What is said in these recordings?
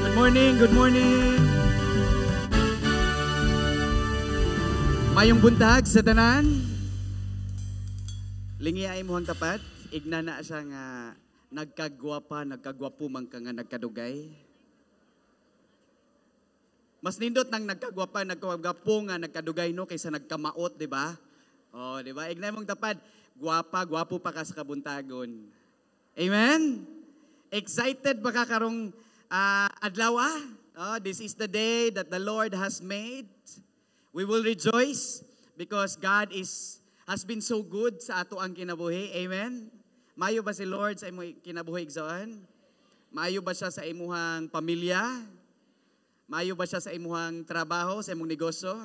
Good morning, good morning. Mayong buntag sa tanan. Lingi ay imuhang tapat, igna na siya nga nagkagwapa, nagkagwapo man ka nga nagkadugay. Mas nindot nang nagkagwapa, nagkagwapo nga nagkadugay, no, kaysa nagkamaot, di ba? Oh, di ba? Igna imong tapad, gwapa, gwapo pa ka sa kabuntagon. Amen? Excited ba ka karong adlaw? Oh, this is the day that the Lord has made. We will rejoice because God is has been so good sa ato ang kinabuhi. Amen? Maayo ba si Lord sa imong kinabuhi, igsoon? Maayo ba siya sa imuhang pamilya? Maayo ba siya sa imuhang trabaho, sa imong negosyo?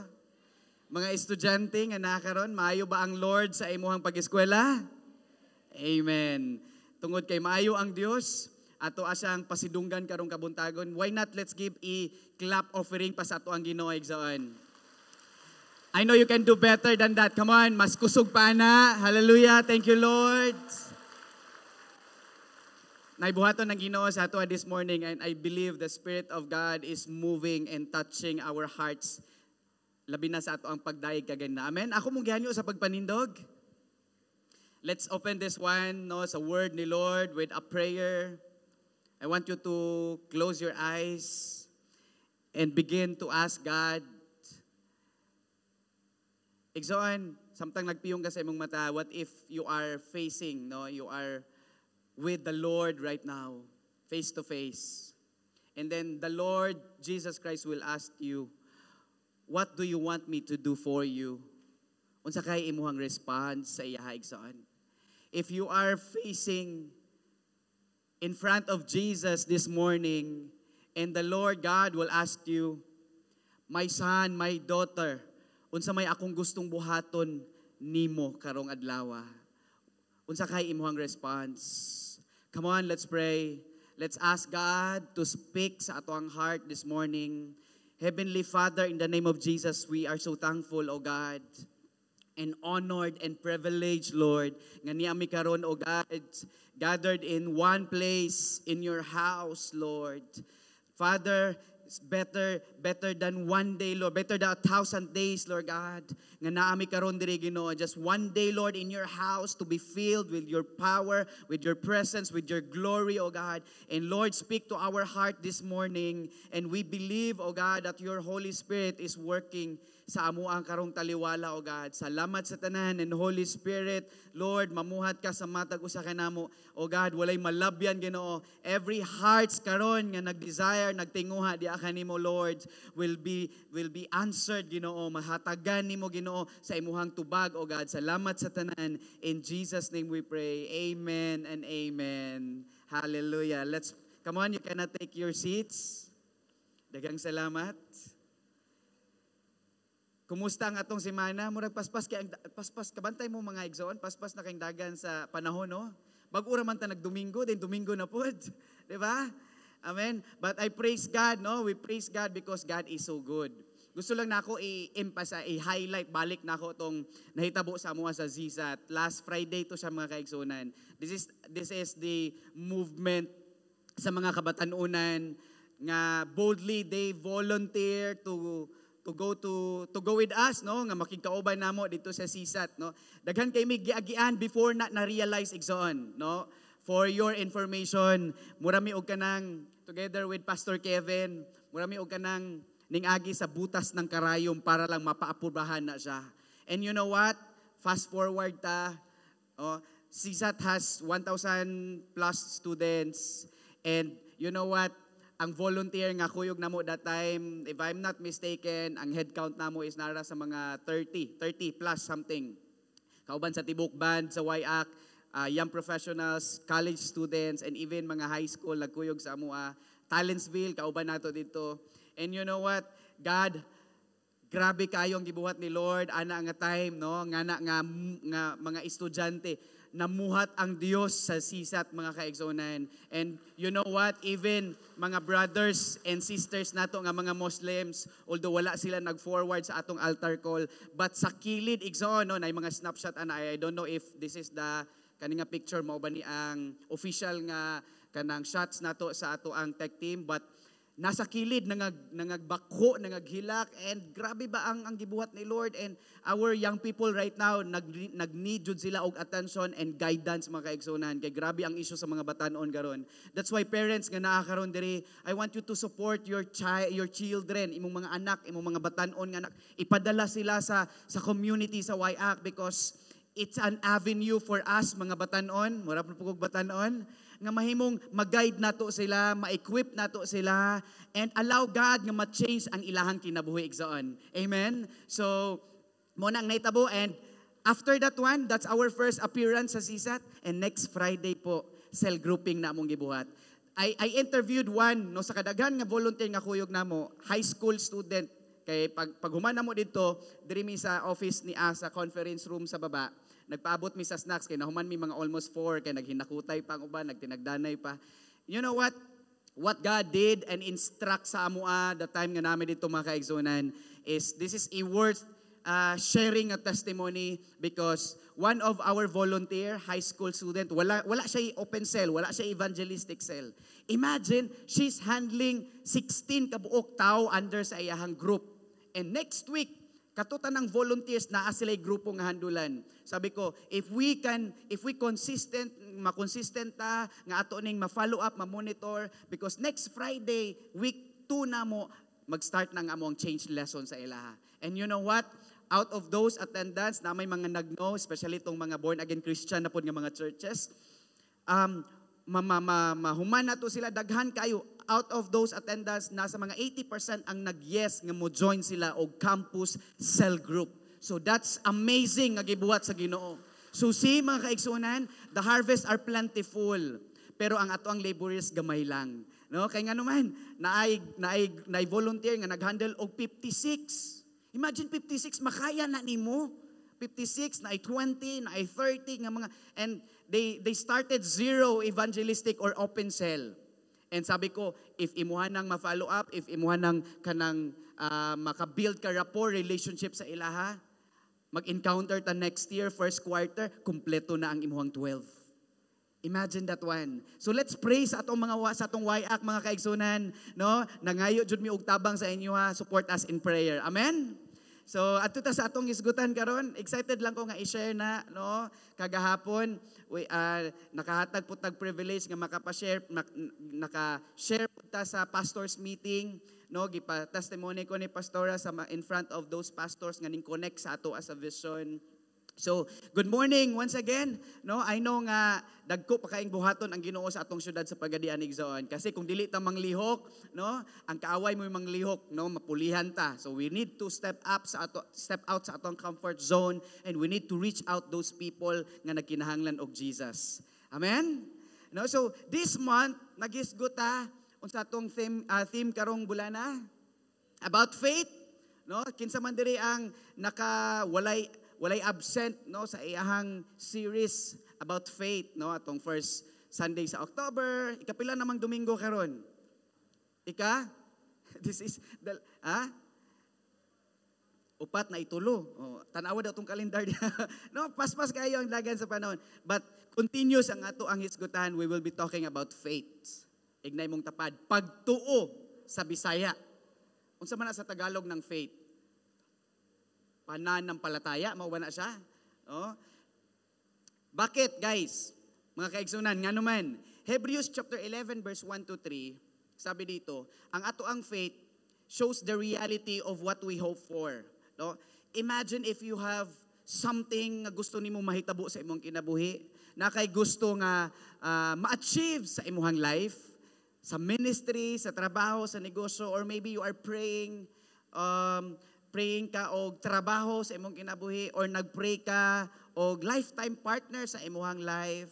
Mga estudyante nga nakaron, maayo ba ang Lord sa imuhang pag-eskwela? Amen. Tungod kay maayo ang Dios, ato asyang pasidunggan karong kabuntagon. Why not let's give a clap offering pa sa ato ang Ginoo, igsoon? I know you can do better than that. Come on, mas kusog pa na. Hallelujah. Thank you, Lord. Naibuhaton ng Ginoo sa ato this morning, and I believe the Spirit of God is moving and touching our hearts. Labi na sa ato ang pagdayeg kaganda. Amen. Ako mong gihanyo sa pagpanindog. Let's open this one, no, sa word ni Lord with a prayer. I want you to close your eyes and begin to ask God. Igsoon, samtang nagpiyong ka sa imong mata, what if you are facing, no, you are with the Lord right now, face to face. And then the Lord Jesus Christ will ask you, "What do you want me to do for you?" Unsa kay imuhang response sa iyaha, igsoon? If you are facing in front of Jesus this morning, and the Lord God will ask you, "My son, my daughter, unsa may akong gustong buhaton nimo karong adlaw?" Unsa kay imuhang response? Come on, let's pray. Let's ask God to speak sa ato ang heart this morning. Heavenly Father, in the name of Jesus, we are so thankful, O God, and honored and privileged, Lord, nga niami karon, O God, gathered in one place in your house, Lord. Father, it's better than one day, Lord. Better than 1,000 days, Lord God. Nga naami karon diri, Ginoo. Just one day, Lord, in your house to be filled with your power, with your presence, with your glory, O God. And Lord, speak to our heart this morning. And we believe, O God, that your Holy Spirit is working sa amuang karong taliwala, O God. Salamat sa tanan, and Holy Spirit, Lord, mamuhat ka sa matag usa kanamo. O God, walay malabyan, Ginoo. Every hearts karon nga nag-desire, nagtinguha diha kanimo, Lord, will be answered, Ginoo. Mahatagan nimo, Ginoo, sa imuhang tubag, O God. Salamat sa tanan. In Jesus' name we pray. Amen and amen. Hallelujah. Let's come on, you cannot take your seats. Daghang salamat. Kumusta ang atong semana? Murag paspas kay ang paspas kabantay mo, mga igsoon, paspas na kayong dagan sa panahon, no? Bag-o ra man ta nagdomingo, then Domingo na pod. Di ba? Amen. But I praise God, no? We praise God because God is so good. Gusto lang nako i-emphasize, i-highlight, balik nako tong nahitabo sa amoa sa ZSAT. Last Friday to sa mga kaigsunan. This is the movement sa mga kabatanunan nga boldly they volunteer to go with us, no, nga makigkauban namo dito sa CSAT, no. Daghan kay mi giagian before na na-realize, igsoon, no. For your information, mura mi og kanang, together with Pastor Kevin, mura mi og kanang ning-agi sa butas ng karayom para lang mapaaprubahan na siya. And you know what? Fast forward ta, oh, CSAT has 1,000 plus students, and you know what? Ang volunteer nga kuyog namo that time, if I'm not mistaken, ang head count namo is nara sa mga 30, 30 plus something. Kauban sa Tibok Band, sa YAC, young professionals, college students, and even mga high school nagkuyog sa amoa. Talentsville, kauban nato dito. And you know what? God, grabe kayo ang gibuhat ni Lord ana nga time, no, nga na nga mga estudyante, namuhat ang Dios sa CSAT, mga kaigsunan. And you know what? Even mga brothers and sisters nato nga mga Muslims, although wala sila nag-forward sa atong altar call, but sa kilid, igsoon, no, na mga snapshot ana. I don't know if this is the kani nga picture mao ba ni ang official nga kanang shots nato sa ato ang tech team, but nasa kilid nangagbako, nangaghilak, and grabe ba ang gibuhat ni Lord. And our young people right now, nag-need jud sila og attention and guidance, mga kaigsunan, kay grabe ang issue sa mga batanon karon. That's why, parents nga naa karon diri, I want you to support your child, your children, imong mga anak, imong mga batanon nga anak. Ipadala sila sa community sa YAC because it's an avenue for us mga batanon, mura po kog batanon, nga mahimong mag-guide nato sila, ma-equip nato sila, and allow God nga ma-change ang ilahang kinabuhi, igsoon. Amen? So, mao nang nahitabo, and after that one, that's our first appearance sa CSAT, and next Friday po, cell grouping na among gibuhat. I interviewed one, no, sa kadaghan nga volunteer nga kuyog namo, high school student, kay pag pag human namo dito, diri mi sa office ni sa conference room sa baba, nagpaabot mi sa snacks kay nahuman mi mga almost 4 kay naghinakutay pa ang uban, nagtinagdanay pa. You know what? What God did and instruct sa amoa the time nga namin dito, mga kaigsunan, is this is a worth sharing a testimony because one of our volunteer, high school student, wala siya open cell, wala siya evangelistic cell. Imagine, she's handling 16 kabuok tao under sa iyahang group. And next week, kato tanang volunteers naa sila grupo nga handulan. Sabi ko, if we consistent, ma-consistent ta nga ato ning ma-follow up, ma-monitor, because next Friday, week 2 na mo mag-start na ang among change lesson sa ilaha. And you know what? Out of those attendance na may mga nag-no, especially itong mga born again Christian na pod nga mga churches, ma, ma, ma, mahuman na to sila, daghan kayo. Out of those attendance, nasa mga 80% ang nag-yes nga mo join sila og campus cell group. So that's amazing nga gibuhat sa Ginoo. So see, mga kaigsunan, the harvest are plentiful. Pero ang ato ang laborers gamay lang. No? Kay nga naman, naay volunteer nga nag-handle og 56. Imagine 56, makaya na nimo. 56, naay 20, naay 30 nga mga, and they started zero evangelistic or open cell. And sabi ko, if imuha nang ma-follow up, if imuha nang kanang maka-build ka rapport relationship sa ilaha, mag-encounter ta next year, first quarter, kumpleto na ang imuhang 12. Imagine that one. So let's pray sa atong YAC, mga kaigsunan, no? Nangayo jud mi og tabang sa inyo ha. Support us in prayer. Amen. So adto ta sa atong hisgutan karon. Excited lang ko nga i-share na, no? Kagahapon we nakahatag po tag privilege nga makapa-share, naka-share po ta sa pastors meeting, no? Gipa testimony ko ni pastora sa in front of those pastors nga ning connect sa ato as a vision. So, good morning once again. No, I know nga dagko pa kaing buhaton ang Ginoo sa atong syudad sa Pagadian, igsoon. Kasi kung dili ta manglihok, no, ang kaaway mo manglihok, no, mapulihan ta. So we need to step out sa atong comfort zone and we need to reach out those people nga nagkinahanglan og Jesus. Amen. No, so this month naghisgot ta unsa atong theme karong bulana? About faith, no? Kinsa man diri ang naka walay absent, no, sa iyahang series about faith, no, atong first Sunday sa October? Ikapila namang Domingo karon? Ika this is the upat na itulo. Oh, tanawa daw tong kalendar, no? Paspas kayo ang dagan sa panahon, but continuous ang ato ang hisgutan. We will be talking about faith. Ignay mong tapad, pagtuo sa Bisaya. Unsa man na sa Tagalog ng faith? Pananampalataya, mao ba na siya? No? Bakit, guys? Mga kaigsunan, nga naman, Hebrews chapter 11 verse 1 to 3, sabi dito, ang ato ang faith shows the reality of what we hope for. No? Imagine if you have something nga gusto nimo mahitabo sa imong kinabuhi, na kay gusto nga ma-achieve sa imong life, sa ministry, sa trabaho, sa negosyo, or maybe you are praying ka og trabaho sa imong kinabuhi or nagpray ka og lifetime partner sa imong life.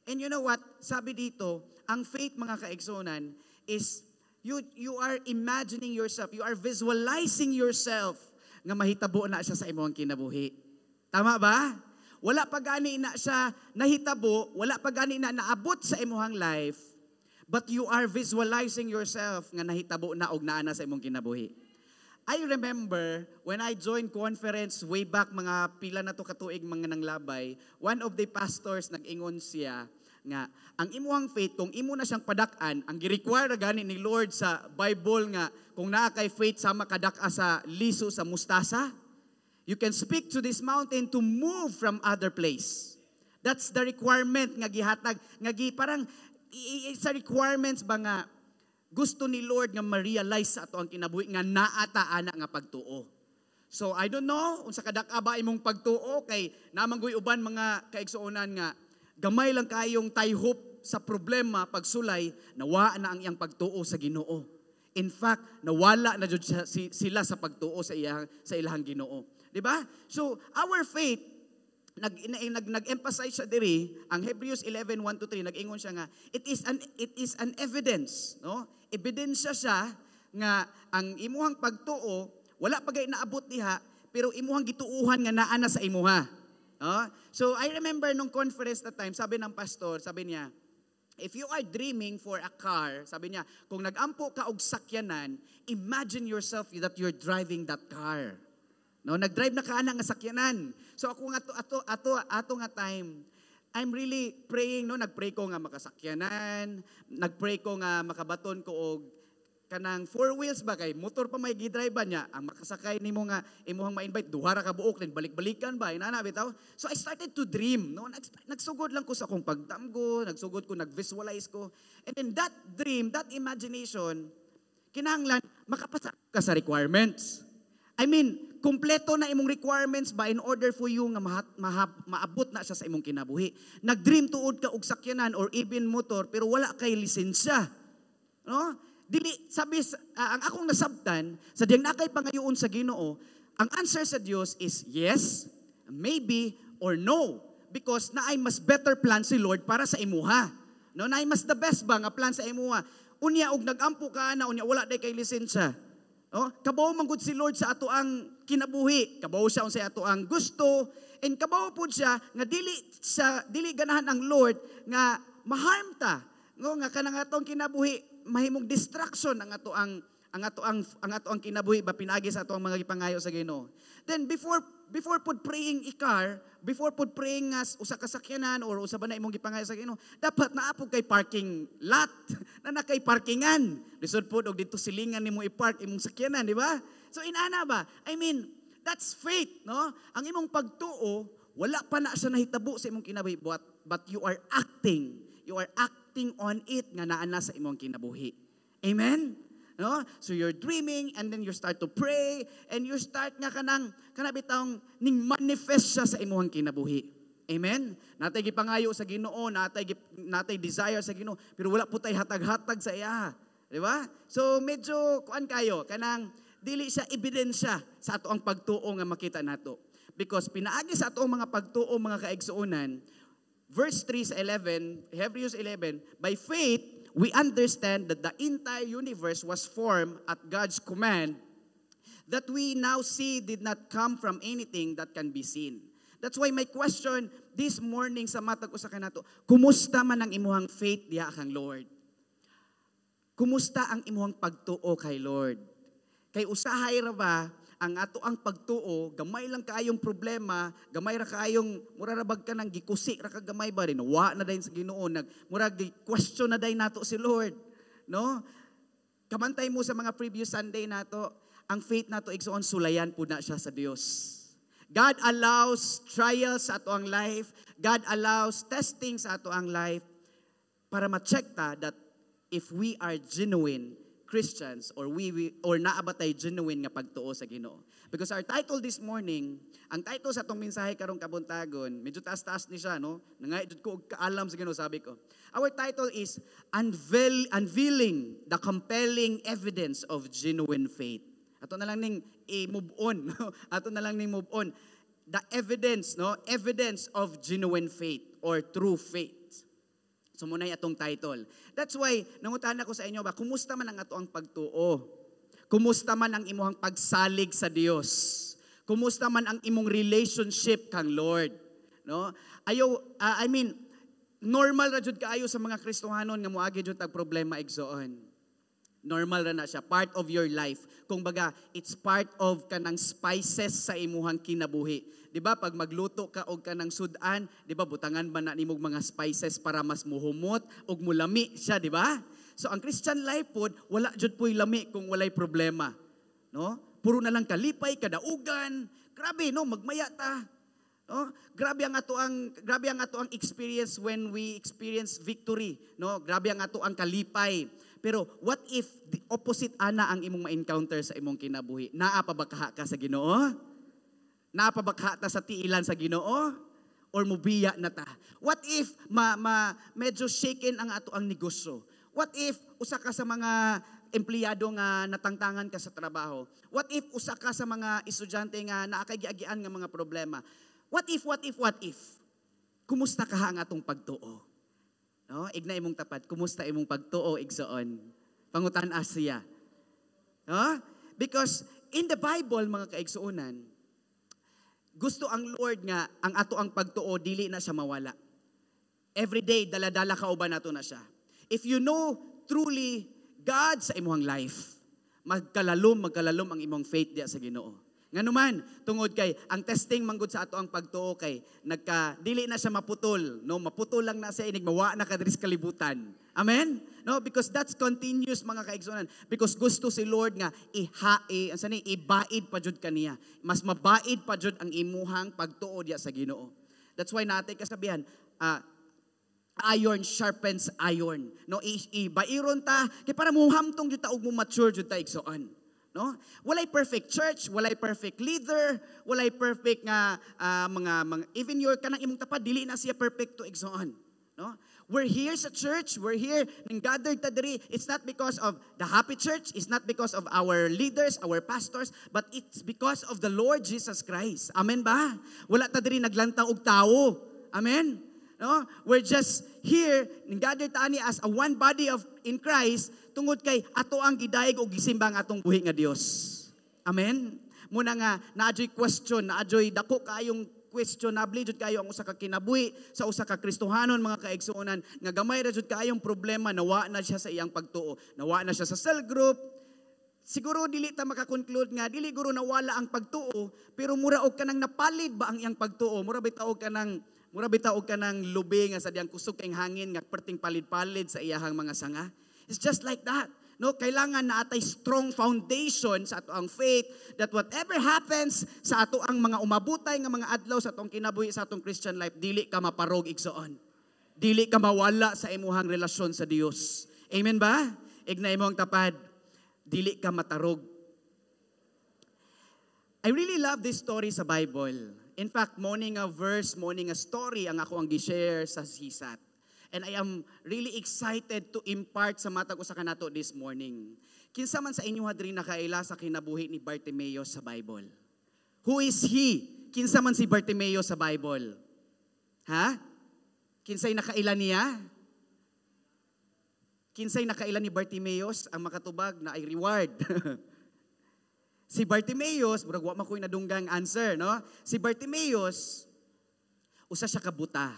And you know what? Sabi dito, ang faith, mga kaigsunan, is you are imagining yourself, you are visualizing yourself nga mahitabo na siya sa imong kinabuhi. Tama ba? Wala pa gani na siya nahitabo, wala pa gani na naabot sa imong life, but you are visualizing yourself nga nahitabo na og naa na sa imong kinabuhi. I remember when I joined conference way back, mga pila na to katuig mga nanglabay, one of the pastors, nag-ingon siya Nga ang imuhang faith, kung imo na siyang padak-an, ang gi-require gani ni Lord sa Bible nga kung naa kay faith sama kadak-a sa liso sa mustasa, you can speak to this mountain to move from other place. That's the requirement nga gihatag nga gi parang sa requirements ba nga gusto ni Lord nga ma-realize sa ato ang kinabuhi nga naa ta ana nga pagtuo. So I don't know unsa kadak-a ba imong pagtuo, kay namanggoy uban, mga kaigsuonan, nga gamay lang kayong tayhop sa problema, pagsulay, nawa na ang iyang pagtuo sa Ginoo. In fact, nawala na jud sila sa pagtuo sa ilahang Ginoo. Di ba? So our faith, nag nag nag-emphasize siya diri ang Hebrews 11:1 to 3. Nag-ingon siya nga it is an evidence, no? Ebidensya siya nga ang imuhang pagtuo wala pa gay naabot diha, pero imuhang gituuhan nga naa na sa imuha, no? So I remember nung conference that time, sabi ng pastor, sabi niya, "If you are dreaming for a car," sabi niya, "kung nagampo ka og sakyanan, imagine yourself that you're driving that car." No, nag-drive na ka ana nga sakyanan. So ako nga ato ato ato ato nga time, I'm really praying, no, nagpray ko nga makasakyanan, nagpray ko nga makabaton ko og kanang four wheels ba, kay motor pa may gi-drive ba niya ang makasakay nimo nga imuhang ma-invite, duha ra ka buok, then balik-balikan ba, inana bitaw. So I started to dream, no? Nagsugod lang ko sa akong pagdamgo, nagsugod ko, nag-visualize ko, and then that dream, that imagination, kinahanglan makapasa ka sa requirements. I mean, kumpleto na imong requirements ba in order for you nga maabot na siya sa imong kinabuhi. Nag-dream tuod ka og sakyanan or even motor, pero wala kay lisensya. No? Dili sabi ang akong nasabtan sa diyang nakay pangayoon sa Ginoo, ang answer sa Dios is yes, maybe or no, because naay mas better plan si Lord para sa imuha. No, naay mas the best ba nga plan sa imuha. Unya og nagampo ka na, unya wala day kay lisensya. No? Kabaw man gud si Lord sa ato ang kinabuhi. Kabaw siya unsay ato ang gusto, and kabaw pud siya nga dili ganahan ang Lord nga ma-harm ta. No, nga kanang atong kinabuhi mahimong distraction ang ato ang kinabuhi ba pinagi sa ato ang mga gipangayo sa Ginoo. Then before pud praying i car, before pud praying nga usa ka sakyanan or usa ba na imong gipangayo sa Ginoo, dapat naa pud kay parking lot, na na kay parkingan. Lisod pud og dito silingan nimo i-park imong sakyanan, di ba? So inana ba? I mean, that's faith, no? Ang imong pagtuo, wala pa na siya nahitabo sa imong kinabuhi, but you are acting. You are acting on it nga naa na sa imong kinabuhi. Amen? No? So you're dreaming and then you start to pray and you start nga kanang kana bitawng ning manifest siya sa imong kinabuhi. Amen? Natay gipangayo sa Ginoo, natay desire sa Ginoo, pero wala po tay hatag-hatag sa iya. Di ba? So medyo kuan kayo, kanang dili siya ebidensya sa ato ang pagtuo nga makita nato. Because pinaagi sa ato ang mga pagtuo, mga kaigsuonan, verse 3 sa 11, Hebrews 11, by faith, we understand that the entire universe was formed at God's command, that we now see did not come from anything that can be seen. That's why my question this morning sa matag usa kanato, kumusta man ang imuhang faith diha kang Lord? Kumusta ang imuhang pagtuo kay Lord? Kay usahay ra ba ang ato ang pagtuo, gamay lang kaayong problema, gamay ra kaayong mura ra bag ka nang gikusi ra ka gamay ba rin, wa na dayon sa Ginoo, nag mura question na dayon nato si Lord, no? Kamantay mo sa mga previous Sunday nato, ang faith nato, igsoon, sulayan pud na siya sa Dios. God allows trials sa ato ang life. God allows testing sa ato ang life para ma-check ta that if we are genuine Christians or we or naa ba tay genuine nga pagtuo sa Ginoo. Because our title this morning, ang title sa atong mensahe karong kabuntagon, medyo taas-taas ni siya, no? Nangay jud ko og kaalam sa Ginoo, sabi ko. Our title is Unveiling the Compelling Evidence of Genuine Faith. Ato na lang ning i-move on. Ato na lang ning move on. The evidence, no? Evidence of genuine faith or true faith. So muna atong title. That's why nangutana ko sa inyo ba, kumusta man ang ato ang pagtuo? Kumusta man ang imuhang pagsalig sa Dios? Kumusta man ang imong relationship kang Lord? No? Ayo, I mean, normal ra jud kaayo sa mga Kristohanon nga moagi jud tag problema, igsoon. Normal ra na siya, part of your life. Kung baga, it's part of kanang spices sa imuhang kinabuhi. 'Di ba pag magluto ka og kanang sudan, 'di ba butangan ba na nimog mga spices para mas muhumot ug mulami siya, 'di ba? So ang Christian life pod, wala jud po'y lami kung walay problema. No? Puro na lang kalipay, kadaugan. Grabe, no, magmaya ta. No? Grabe ang ato ang experience when we experience victory, no? Grabe ang ato ang kalipay. Pero what if the opposite ana ang imong ma-encounter sa imong kinabuhi? Naa pa ba kaha ka sa Ginoo? Naa pa ba kaha ta sa tiilan sa Ginoo? Or mubiya na ta? What if ma, ma medyo shaken ang ato ang negosyo? What if usa ka sa mga empleyado nga natangtangan ka sa trabaho? What if usa ka sa mga estudyante nga naa kay giagian nga mga problema? What if, what if, what if? Kumusta kaha ang atong pagtuo? No? Igna imong tapad, kumusta imong pagtuo, igsoon? Pangutan siya. No? Because in the Bible, mga kaigsuonan, gusto ang Lord nga ang ato ang pagtuo dili na siya mawala. Every day dala-dala kauban nato na siya. If you know truly God sa imong life, magkalalom, magkalalom ang imong faith diya sa Ginoo. Nganuman, tungod kay ang testing manggod sa ato ang pagtuo kay nagka dili na siya maputol, no? Maputol lang na siya inig mawa na ka diri sa kalibutan. Amen? No, because that's continuous, mga kaigsuonan. Because gusto si Lord nga iha i, unsa ni, ibaid pa jud kaniya. Mas mabaid pa jud ang imuhang pagtuo diya sa Ginoo. That's why naa tay kasabihan, iron sharpens iron. No, ibairon ta kay para muhamtong jud ta og mo mature jud ta, igsoon. No? Walay perfect church, walay perfect leader, walay perfect nga mga even your kanang imong tapad, dili na siya perfect to, igsoon. No? We're here sa church, we're here ning gathered ta diri. It's not because of the happy church, it's not because of our leaders, our pastors, but it's because of the Lord Jesus Christ. Amen ba? Wala ta diri naglantaw og tawo. Amen? No? We're just here ning gathered ta ani as a one body of in Christ tungod kay ato ang gidayeg og gisimba ang atong buhi nga Dios. Amen. Muna nga naadyoy question, naadyoy dako kaayong question, nabli jud kayo ang usa ka kinabuhi sa usa ka Kristohanon, mga kaigsuonan, nga gamay ra jud kaayong problema, nawa na siya sa iyang pagtuo, nawa na siya sa cell group. Siguro dili ta makakonclude nga dili guro nawala ang pagtuo, pero mura og kanang napalid ba ang iyang pagtuo, mura bitaw og kanang lubi nga sa diyang kusog kay hangin nga perting palid-palid sa iyahang mga sanga. It's just like that. No, kailangan na atay strong foundation sa ato ang faith that whatever happens sa ato ang mga umabutay nga mga adlaw sa atong kinabuhi, sa atong Christian life, dili ka maparog, igsoon. Dili ka mawala sa imuhang relasyon sa Dios. Amen ba? Igna imo ang tapad. Dili ka matarog. I really love this story sa Bible. In fact, mao ni nga verse, mao ni nga story ang ako ang gi-share sa CSAT. And I am really excited to impart sa matag usa kanato this morning. Kinsa man sa inyo diri nakaila sa kinabuhi ni Bartimaeus sa Bible? Who is he? Kinsa man si Bartimaeus sa Bible? Ha? Kinsay nakaila niya? Kinsay nakaila ni Bartimaeus? Ang makatubag naay reward. Si Bartimaeus, murag wa man ko'y nadunggang answer, no? Si Bartimaeus, usa siya ka buta.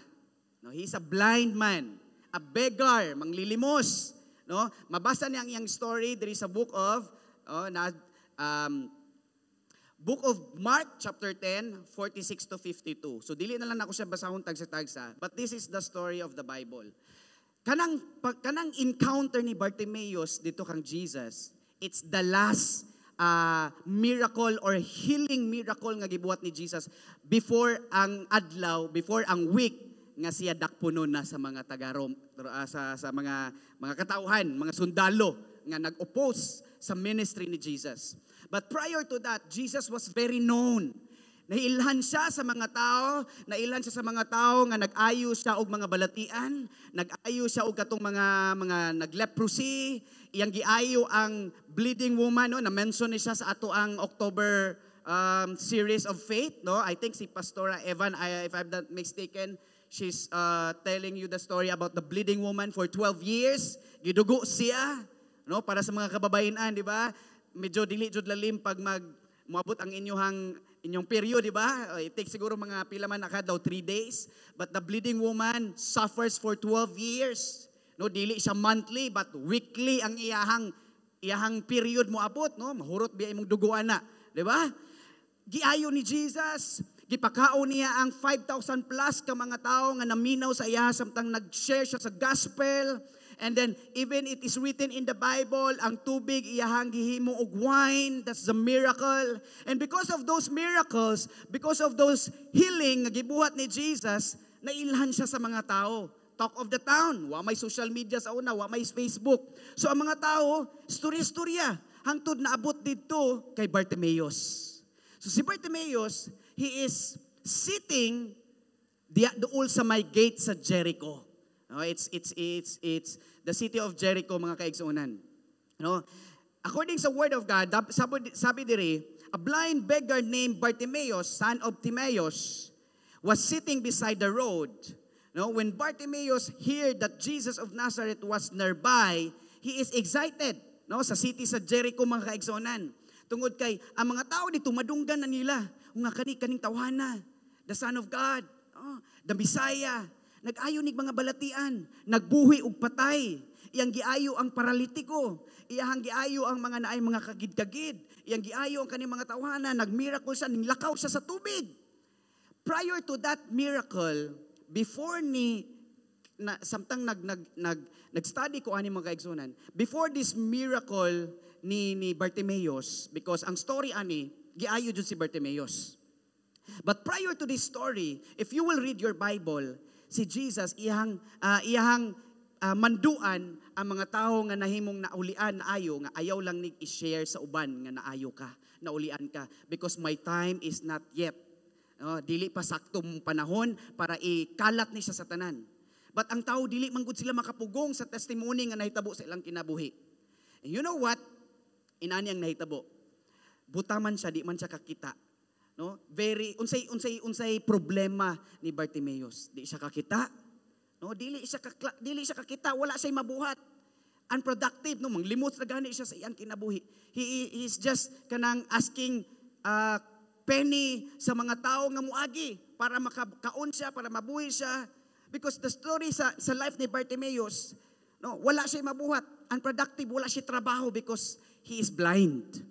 No, he's a blind man, a beggar, manglilimos, no? Mabasa niya ang iyang story diri sa book of oh, na Book of Mark chapter 10, 46 to 52. So dili na lang nako siya basahon tagsa-tagsa, but this is the story of the Bible. Kanang encounter ni Bartimaeus dito kang Jesus, it's the last miracle or healing miracle nga gibuhat ni Jesus before ang adlaw, before ang week nga siya dakpunon na sa mga taga-Rom, sa mga katauhan, mga sundalo nga nag-oppose sa ministry ni Jesus. But prior to that, Jesus was very known. Nailhan siya sa mga tao, nailhan siya sa mga tao nga nag-ayo siya og mga balatian, nag-ayo siya og katong mga nag-leprosy, iyang giayo ang bleeding woman, no, na-mention ni siya sa ato ang October series of faith, no? I think si Pastora Evan, if I'm not mistaken, she's telling you the story about the bleeding woman for 12 years. Gidugo siya, no? Para sa mga kababayenan, di ba? Medyo dili jud lalim pag mag moabot ang inyong period, di ba? It takes siguro mga pila man nakadlaw, 3 days. But the bleeding woman suffers for 12 years. No, dili siya monthly but weekly ang iyahang Iyahang period mo abot, no? Mahurot biya imong duguan na, di ba? Giayo ni Jesus, gipakaon niya ang 5,000 plus ka mga tao nga naminaw sa iya samtang nag-share siya sa gospel. And then even it is written in the Bible, ang tubig iyahang gihimo og wine. That's the miracle. And because of those miracles, because of those healing nga gibuhat ni Jesus, nailhan siya sa mga tao. Talk of the town. Wa may social media sa una, wa may Facebook. So ang mga tao, istorya-istorya, hangtod naabot didto kay Bartimaeus. So si Bartimaeus, he is sitting diya duol sa may gate sa Jericho. No, it's the city of Jericho, mga kaigsuonan. No? According sa word of God, sabi diri, a blind beggar named Bartimaeus, son of Timaeus, was sitting beside the road. No, when Bartimaeus heard that Jesus of Nazareth was nearby, he is excited. No, sa city sa Jericho, mga kaigsuonan. Tungod kay ang mga tao dito madunggan na nila nga kani kaning tawhana, the Son of God, oh, the Messiah. Nag-ayo nig mga balatian, nagbuhi og patay. Iyang giayo ang paralitiko, iyang giayo ang mga naay mga kagid-kagid, iyang giayo ang kaning mga tawhana, nagmiracle siya, ninglakaw siya sa tubig. Prior to that miracle, before ni na, samtang nag nag nag nag-study ko ani, mga kaigsuonan, before this miracle ni Bartimaeus, because ang story ani giayo jud si Bartimaeus. But prior to this story, if you will read your Bible, si Jesus iyahang manduan ang mga tao nga nahimong naulian na ayo nga ayaw lang nig i-share sa uban nga naayo ka, naulian ka, because my time is not yet. No, dili pa saktong panahon para ikalat ni siya sa tanan. But ang tao dili man gud sila makapugong sa testimony nga nahitabo sa ilang kinabuhi. And you know what? Inani ang nahitabo. Buta man siya, di man siya kakita. No? Very unsay problema ni Bartimaeus? Di siya kakita. No, dili siya kakita, wala siya mabuhat. Unproductive, no, manglimot na gani siya sa iyang kinabuhi. He is just kanang asking penny sa mga tao nga muagi para makakaon siya, para mabuhi siya. Because the story sa life ni Bartimaeus, no, wala siya mabuhat, unproductive, wala siya trabaho because he is blind.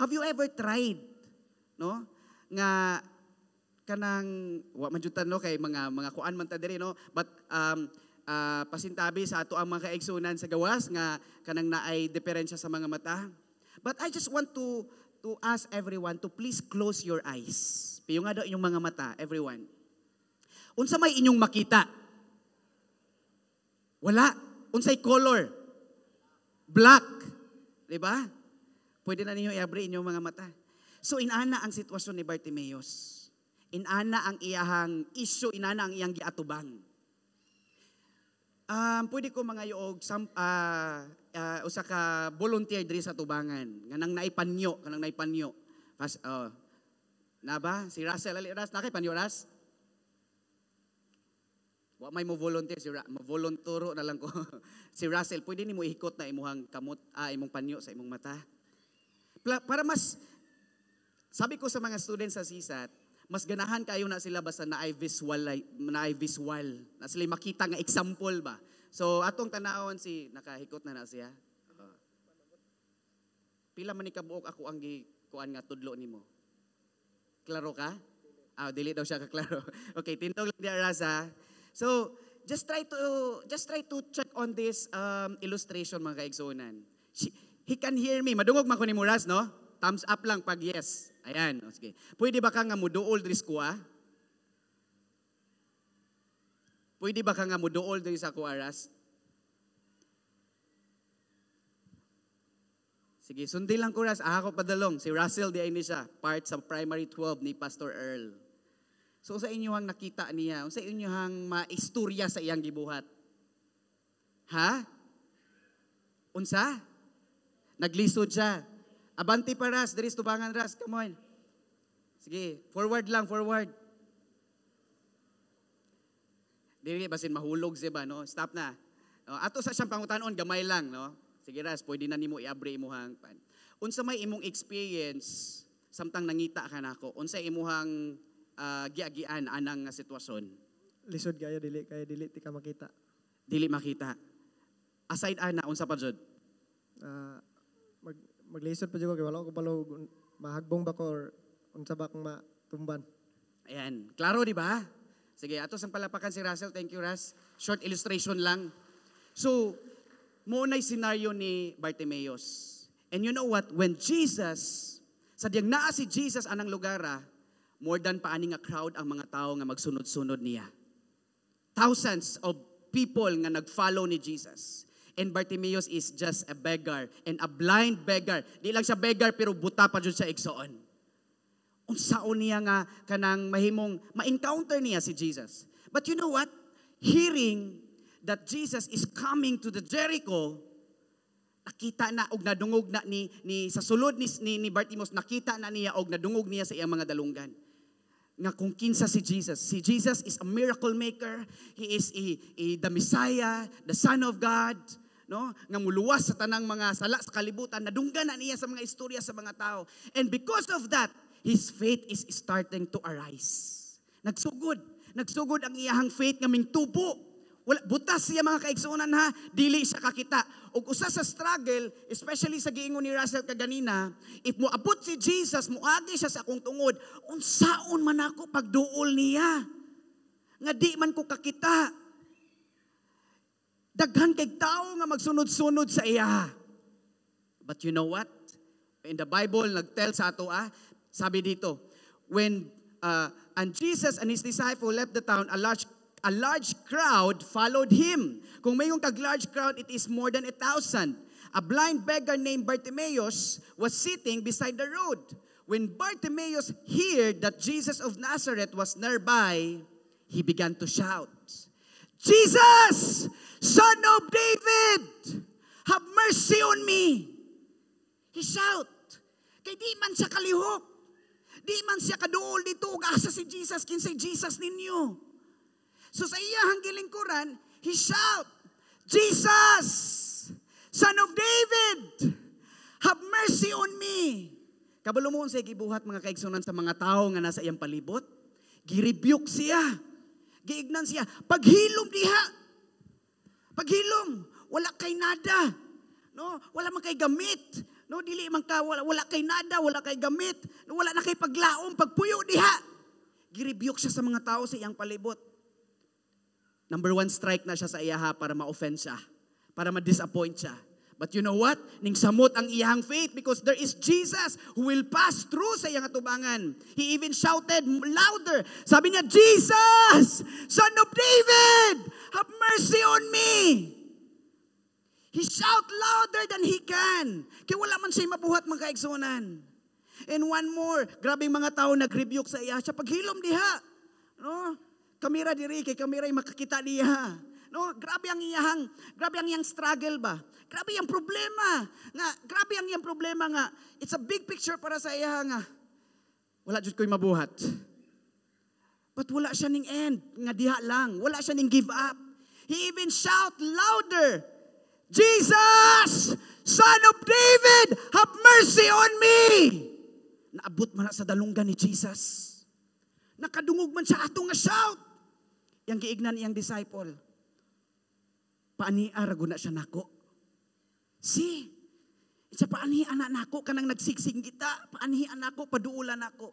Have you ever tried, no, nga kanang wa man jud ta, no, kay mga kuan man ta diri, no, but pasintabi sa ato ang mga kaigsunan sa gawas nga kanang naay diferensya sa mga mata. But I just want to ask everyone to please close your eyes. Piyunga daw inyong mga mata, everyone. Unsa may inyong makita? Wala. Unsay color? Black. Di ba? Pwede na ninyo i-abri inyong mga mata. So inana ang sitwasyon ni Bartimaeus. Inana ang iyahang issue, inana ang iyang giatubang. Pwede ko mga og sam, usa ka volunteer diri sa tubangan nga nang naipanyo, kanang naipanyo. Pas, oh, na ba? Si Russell, ali Ras, nakay panyo, Ras? Wa may mo volunteer si mo volunturo na lang ko. Si Russell, pwede nimo ihikot na imuhang kamot, imong panyo sa imong mata. Para mas sabi ko sa mga students sa CSAT, mas ganahan kayo na sila basta naay visual, na sila makita nga example ba. So atong tanawon si nakahikot na na siya. Pila man ni kabuok ako ang gikuan nga tudlo nimo? Klaro ka? Ah, dili daw siya kaklaro. Okay, tindog lang di Raza. So, just try to check on this illustration, mga kaigsuonan. He can hear me. Madungog man ko ni Muraz, no? Thumbs up lang pag yes. Ayan, o, sige. Pwede ba ka nga muduol diri sa kuha? Pwede ba ka nga muduol diri sa kuha, Ras? Sige, sundi lang ko, Ras. Ah, ako padalong. Si Russell di ay ni siya. Part sa primary 12 ni Pastor Earl. So sa inyohang nakita niya, sa inyohang maistorya sa iyang gibuhat? Ha? Unsa? Naglisod siya. Abanti pa, Ras, diri sa tubangan, Ras, come on. Sige, forward lang, forward. Dili basin mahulog siya ba, no? Stop na. No, ato sa siyang pangutanon, gamay lang, no? Sige Ras, pwede na nimo iabri imuhang pan. Unsa may imong experience samtang nangita ka nako? Unsa imuhang giagian anang nga sitwasyon? Lisod kayo, dili kayo, dili ti ka makita. Dili makita. Aside ana, unsa pa jud? Maglisod pa jud ko kay wala ko kabalo mahagbong ba ko or unsa ba akong matumban. Ayan. Klaro, di ba? Sige, ato sang palapakan si Russell. Thank you, Russ. Short illustration lang. So, mao na'y scenario ni Bartimaeus. And you know what? When Jesus, sa diyang naa si Jesus anang lugar, more than paani nga crowd ang mga tao nga magsunod-sunod niya. Thousands of people nga nag-follow ni Jesus. And Bartimaeus is just a beggar and a blind beggar. Di lang siya beggar pero buta pa jud siya, igsoon. Unsaon niya nga kanang mahimong ma-encounter niya si Jesus? But you know what? Hearing that Jesus is coming to the Jericho, nakita na og nadungog na ni sa sulod ni Bartimaeus, nakita na niya og nadungog niya sa iyang mga dalunggan nga kung kinsa si Jesus. Si Jesus is a miracle maker. He is the Messiah, the Son of God, no? Nga muluwas sa tanang mga sala sa kalibutan. Nadunggan na niya sa mga istorya sa mga tao. And because of that, his faith is starting to arise. Nagsugod. Nagsugod ang iyahang faith nga mingtubo. Wala, butas siya, mga kaigsuonan, ha, dili siya kakita. Ug usa sa struggle, especially sa giingon ni Russell kaganina, if moabot si Jesus, muagi siya sa akong tungod, unsaon man ako pagduol niya? Nga di man ko kakita. Daghan kay tao nga magsunod-sunod sa iya. But you know what? In the Bible, nagtell sa ato ah, sabi dito, when and Jesus and his disciple left the town, a large crowd followed him. Kung may kag large crowd, it is more than 1,000. A blind beggar named Bartimaeus was sitting beside the road. When Bartimaeus heard that Jesus of Nazareth was nearby, he began to shout, "Jesus, Son of David, have mercy on me." He shout. Kay di man siya kalihok. Di man siya kaduol dito ug asa si Jesus, kinsay Jesus ninyo? So sa iyahang gilingkuran, he shout, "Jesus, Son of David, have mercy on me." Kabalo mo unsay gibuhat, mga kaigsunan, sa mga tao nga nasa iyang palibot? Girebuke siya. Giignan siya, "Paghilom diha. Paghilom, wala kay nada." No, wala man kay gamit. No, dili man ka wala kay nada, wala kay gamit. No, wala na kay paglaom, pagpuyo diha. Girebuke siya sa mga tao sa iyang palibot. Number one strike na siya sa iyaha para ma-offend siya, para ma-disappoint siya. But you know what? Ning samot ang iyang faith because there is Jesus who will pass through sa iyang atubangan. He even shouted louder. Sabi niya, "Jesus, Son of David, have mercy on me." He shout louder than he can. Kaya wala man siya mabuhat, mga kaigsunan. And one more, grabing mga tao nag-rebuke sa iya. Siya, "Paghilom diha." No? Kamera diri kay kamera makakita niya. No, grabe ang iyang struggle ba? Grabe ang problema. Nga grabe ang iyang problema nga it's a big picture para sa iya nga wala jud ko'y mabuhat. But wala siya ning end nga diha lang. Wala siya ning give up. He even shout louder, "Jesus, Son of David, have mercy on me." Naabot man na sa dalunggan ni Jesus. Nakadungog man siya ato nga shout. Yang giignan iyang disciple, "Paania ra guna siya nako." See? Siya paanhi ana nako kanang nagsigsig kita, paanhi nako, paduulan nako.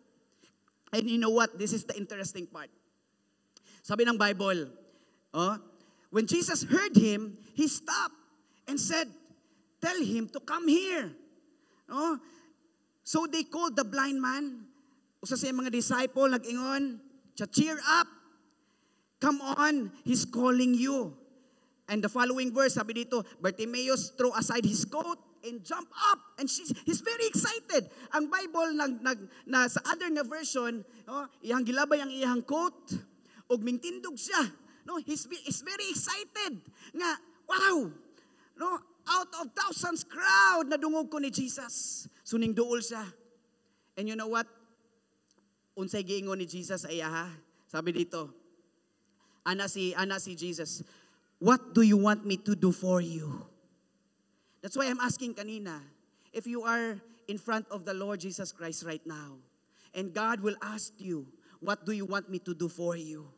And you know what? This is the interesting part. Sabi ng Bible, oh, when Jesus heard him, he stopped and said, "Tell him to come here." Oh, so they called the blind man. Usa sa mga disciple nag-ingon, siya, "Cheer up. Come on, he's calling you." And the following verse, sabi dito, Bartimaeus throw aside his coat and jump up. And he's very excited. Ang Bible, na sa other nga version, oh, iyang gilabay ang iyang coat, ug mingtindog siya. No, he's very excited. Nga, wow! No, out of thousands crowd, nadungog ko ni Jesus. So ning duol siya. And you know what? Unsay giingon ni Jesus sa iya ha? Sabi dito, ana si Jesus, "What do you want me to do for you?" That's why I'm asking kanina, if you are in front of the Lord Jesus Christ right now, and God will ask you, "What do you want me to do for you?"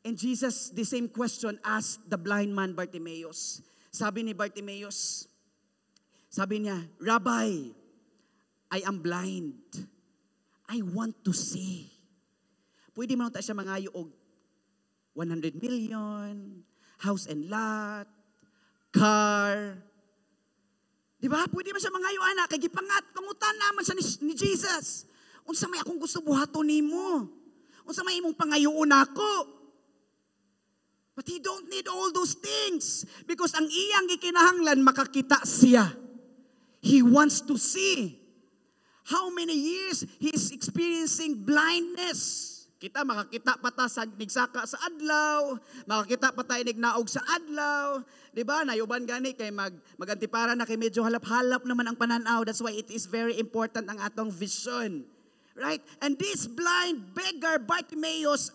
And Jesus, the same question asked the blind man Bartimaeus. Sabi ni Bartimaeus, Sabi niya, "Rabbi, I am blind. I want to see." Pwede man ta siya mangayo og 100 million, house and lot, car. Di ba? Pwede man siya mangayo ana kay gipangutan naman siya ni Jesus. "Unsa may akong gusto buhaton nimo? Unsa may imong pangayoon nako?" But he don't need all those things because ang iyang gikinahanglan, makakita siya. He wants to see. How many years he is experiencing blindness? Kita makakita pa ta sa nigsaka sa adlaw, makakita pa ta inig naog sa adlaw, 'di ba? Naay uban gani kay magantipara na kay medyo halap-halap naman ang pananaw. That's why it is very important ang atong vision. Right? And this blind beggar Bartimaeus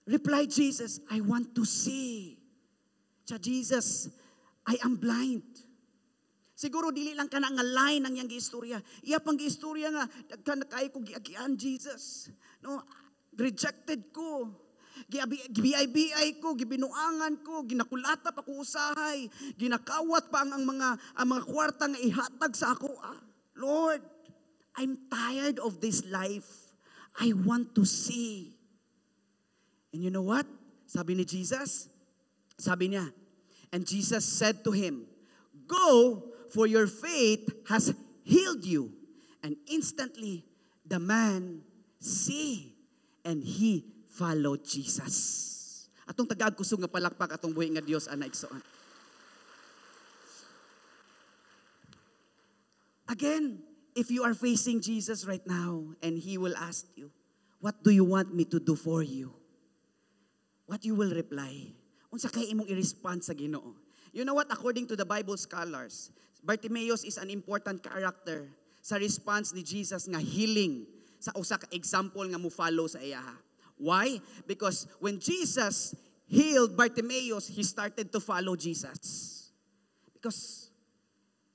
replied Jesus, "I want to see." Sa "Jesus, I am blind." Siguro dili lang kana nga line ang iyang giistorya. Iya pang giistorya nga daghan na kaayo ko giagian, Jesus. No, rejected ko. Gibiay-biay ko, gibinuangan ko, ginakulata pa ko usahay, ginakawat pa ang mga kwarta nga ihatag sa ako. Ah, Lord, I'm tired of this life. I want to see. And you know what? Sabi ni Jesus, sabi niya, and Jesus said to him, "Go, for your faith has healed you." And instantly, the man see, and he followed Jesus. Atong tagaag kusog nga palakpak atong buhi nga Dios ana, igsoon. Again, if you are facing Jesus right now and he will ask you, "What do you want me to do for you?" What you will reply? Unsa kay imong i-respond sa Ginoo? You know what? According to the Bible scholars, Bartimaeus is an important character sa response ni Jesus nga healing sa usa ka example nga mo follow sa iyaha. Why? Because when Jesus healed Bartimaeus, he started to follow Jesus. Because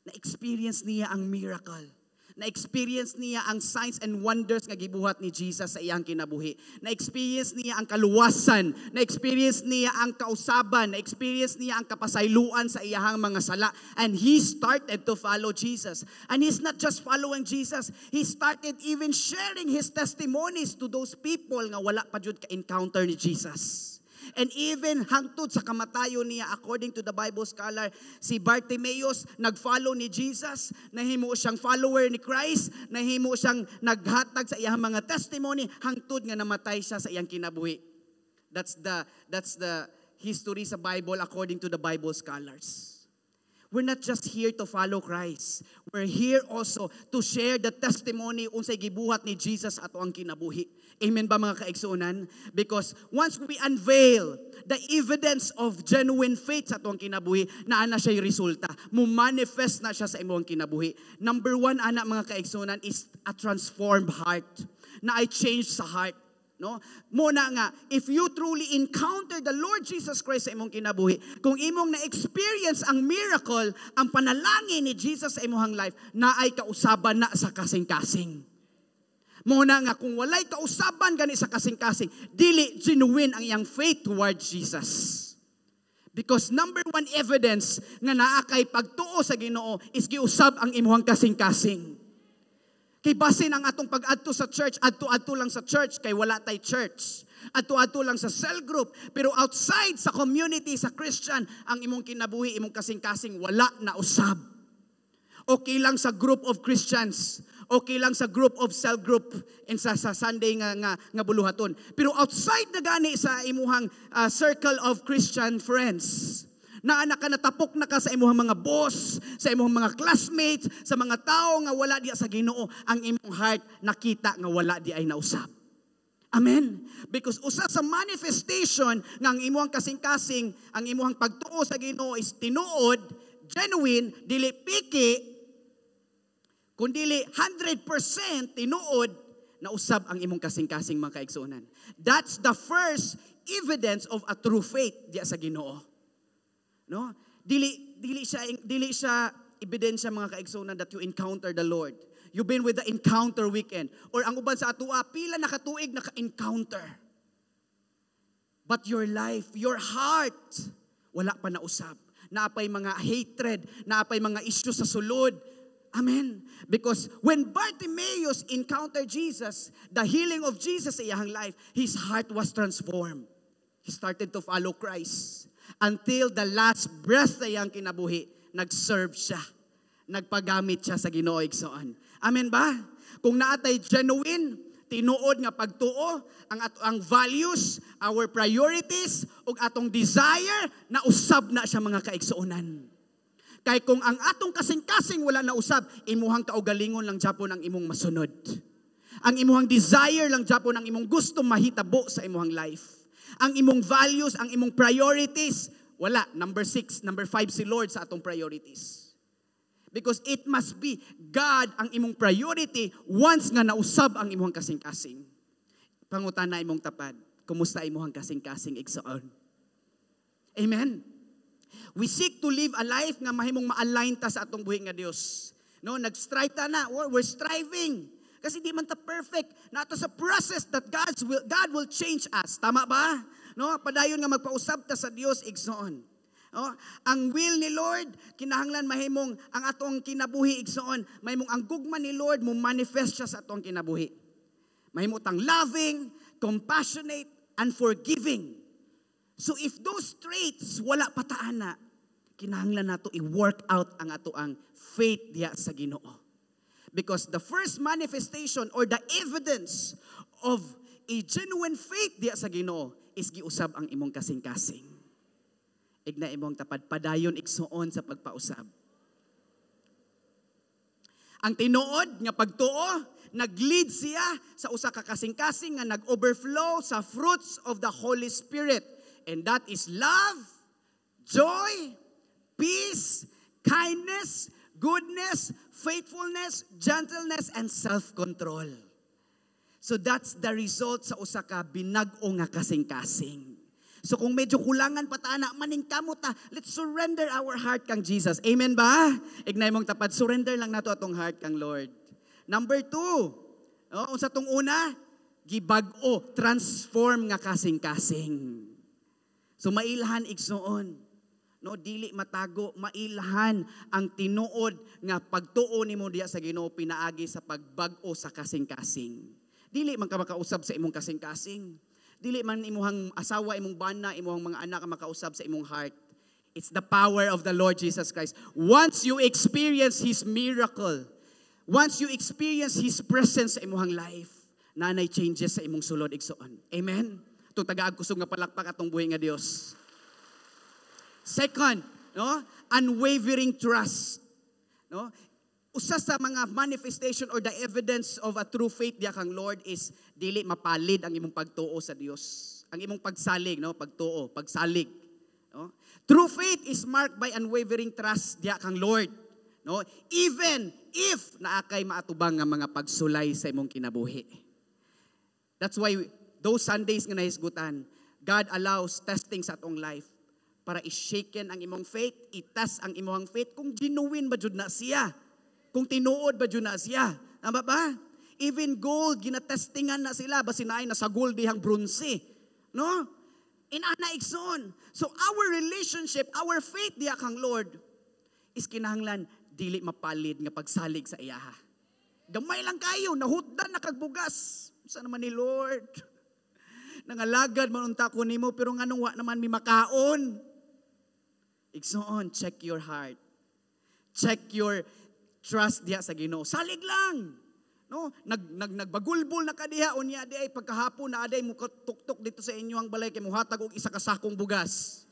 na-experience niya ang miracle. Na-experience niya ang signs and wonders nga gibuhat ni Jesus sa iyang kinabuhi. Na-experience niya ang kaluwasan. Na-experience niya ang kausaban. Na-experience niya ang kapasayloan sa iyahang mga sala. And he started to follow Jesus. And he's not just following Jesus. He started even sharing his testimonies to those people nga wala pa jud ka-encounter ni Jesus. And even hangtod sa kamatayon niya, according to the Bible scholar, si Bartimaeus nag-follow ni Jesus, nahimo siyang follower ni Christ, nahimo siyang naghatag sa iyang mga testimony, hangtod nga namatay siya sa iyang kinabuhi. That's the history sa Bible according to the Bible scholars. We're not just here to follow Christ. We're here also to share the testimony unsay gibuhat ni Jesus ato ang kinabuhi. Amen ba, mga kaigsuonan? Because once we unveil the evidence of genuine faith sa atong kinabuhi, naa na siya resulta. Mo-manifest na siya sa imong kinabuhi. Number one, ana, mga kaigsuonan, is a transformed heart. Naay change sa heart. No? Mao na nga, if you truly encounter the Lord Jesus Christ sa imong kinabuhi, kung imong na-experience ang miracle, ang panalangin ni Jesus sa imong life, naay kausaban na sa kasing-kasing. Mao na nga kung walay kausaban gani sa kasing-kasing, dili genuine ang iyang faith towards Jesus. Because number one evidence nga naa kay pagtuo sa Ginoo is giusab ang imuhang kasing-kasing. Kay basin ang atong pag-adto sa church, adto-adto lang sa church kay wala tay church. Adto-adto lang sa cell group, pero outside sa community sa Christian, ang imong kinabuhi, imong kasing-kasing wala na usab. Okay lang sa group of Christians, okay lang sa group of cell group and sa Sunday nga buluhaton. Pero outside na gani sa imuhang circle of Christian friends, na anak ka, natapok na ka sa imuhang mga boss, sa imuhang mga classmates, sa mga tao nga wala diya sa Ginoo, ang imong heart nakita nga wala diay nausab. Amen. Because usa sa manifestation nga ang imuhang kasing-kasing, ang imuhang pagtuo sa Ginoo is tinuod, genuine, dili piki, kundili 100% tinuod, na usab ang imong kasing-kasing, mga kaigsuonan. That's the first evidence of a true faith diya sa Ginoo. No? Dili siya ebidensya, mga kaigsuonan, that you encounter the Lord. You've been with the encounter weekend or ang uban sa atua pila na katuig naka-encounter. But your life, your heart, wala pa nausab. Naapay mga hatred, naapay mga issue sa sulod. Amen. Because when Bartimaeus encountered Jesus, the healing of Jesus sa iyang life, his heart was transformed. He started to follow Christ. Until the last breath sa iyang kinabuhi, nag-serve siya. Nagpagamit siya sa Ginoo, igsoon. Amen ba? Kung naatay genuine, tinuod nga pagtuo, ang values, our priorities, ug atong desire, nausab na siya, mga kaigsuonan. Kay kung ang atong kasing-kasing wala na usab, imuhang kaugalingon lang japon ang imong masunod. Ang imuhang desire lang japon ang imong gusto mahitabo sa imuhang life. Ang imong values, ang imong priorities, wala. Number 6, number 5 si Lord sa atong priorities. Because it must be God ang imong priority once nga nausab ang imong kasing-kasing. Pangutana imong tapad, kumusta imong kasing-kasing, igsoon? Amen. We seek to live a life nga mahimong ma-align ta sa atong buhi nga Dios. No, nag-strive ta na, we're striving. Kasi di man ta perfect. Nato sa process that God will change us. Tama ba? No, padayon nga magpausab ta sa Dios, igsoon. No? Ang will ni Lord, kinahanglan mahimong ang atong kinabuhi, igsoon, mahimong ang gugma ni Lord mo manifest siya sa atong kinabuhi. Mahimo tang loving, compassionate, and forgiving. So if those traits wala pa ta ana, kinahanglan nato i-work out ang ato ang faith diha sa Ginoo. Because the first manifestation or the evidence of a genuine faith diha sa Ginoo is giusab ang imong kasing-kasing. Igna imong tapad, padayon, igsuon, sa pagpausab. Ang tinuod nga pagtuo, nag-lead siya sa usa ka kasing-kasing nga nag-overflow sa fruits of the Holy Spirit. And that is love, joy, peace, kindness, goodness, faithfulness, gentleness, and self-control. So that's the result sa usa ka binag-o nga kasing-kasing. So kung medyo kulangan pa ta ana, maningkamot ta, let's surrender our heart kang Jesus. Amen ba? Ignay mong tapad, surrender lang nato atong heart kang Lord. Number 2, oh, unsa tong una? Gibag-o, transform nga kasing-kasing. So mailhan, igsoon. No, dili matago, mailhan ang tinuod nga pagtuo nimo diya sa Ginoo pinaagi sa pagbag-o sa kasing-kasing. Dili man ka makausab sa imong kasing-kasing. Dili man imuhang asawa, imong bana, imuhang mga anak ang makausab sa imong heart. It's the power of the Lord Jesus Christ. Once you experience His miracle, once you experience His presence sa imuhang life, nanay changes sa imong sulod, igsoon. Amen? Itong tagaag kusog nga palakpak atong buhi nga Dios. Second, no? Unwavering trust. No? Usa sa mga manifestation or the evidence of a true faith diya kang Lord is dili mapalid ang imong pagtuo sa Dios. Ang imong pagsalig, no? Pagtuo, pagsalig, no? True faith is marked by unwavering trust diya kang Lord, no? Even if naa kay maatubang nga mga pagsulay sa imong kinabuhi. That's why those Sundays nga nahisgutan, God allows testing sa atong life para i-shaken ang imong faith, i-test ang imong faith kung genuine ba jud na siya. Kung tinuod ba jud na siya. Tama ba? Even gold, ginatestingan na sila. Basin naay na sa gold dihang bronze. No? Inana, igsoon. So our relationship, our faith diya kang Lord is kinahanglan dili mapalid nga pagsalig sa iyaha. Gamay lang kayo, nahutdan na kag bugas. Sa naman ni Lord? Nangalagad man unta ko nimo pero nganong wa naman mi makaon? Igsoon, check your heart. Check your trust diha sa Ginoo. Salig lang. No, nag nag nagbagulbol na ka diha unya di ay pagkahapon na aday mo tuktok dito sa inyo ang balay kay muhatag og isa ka sakong bugas.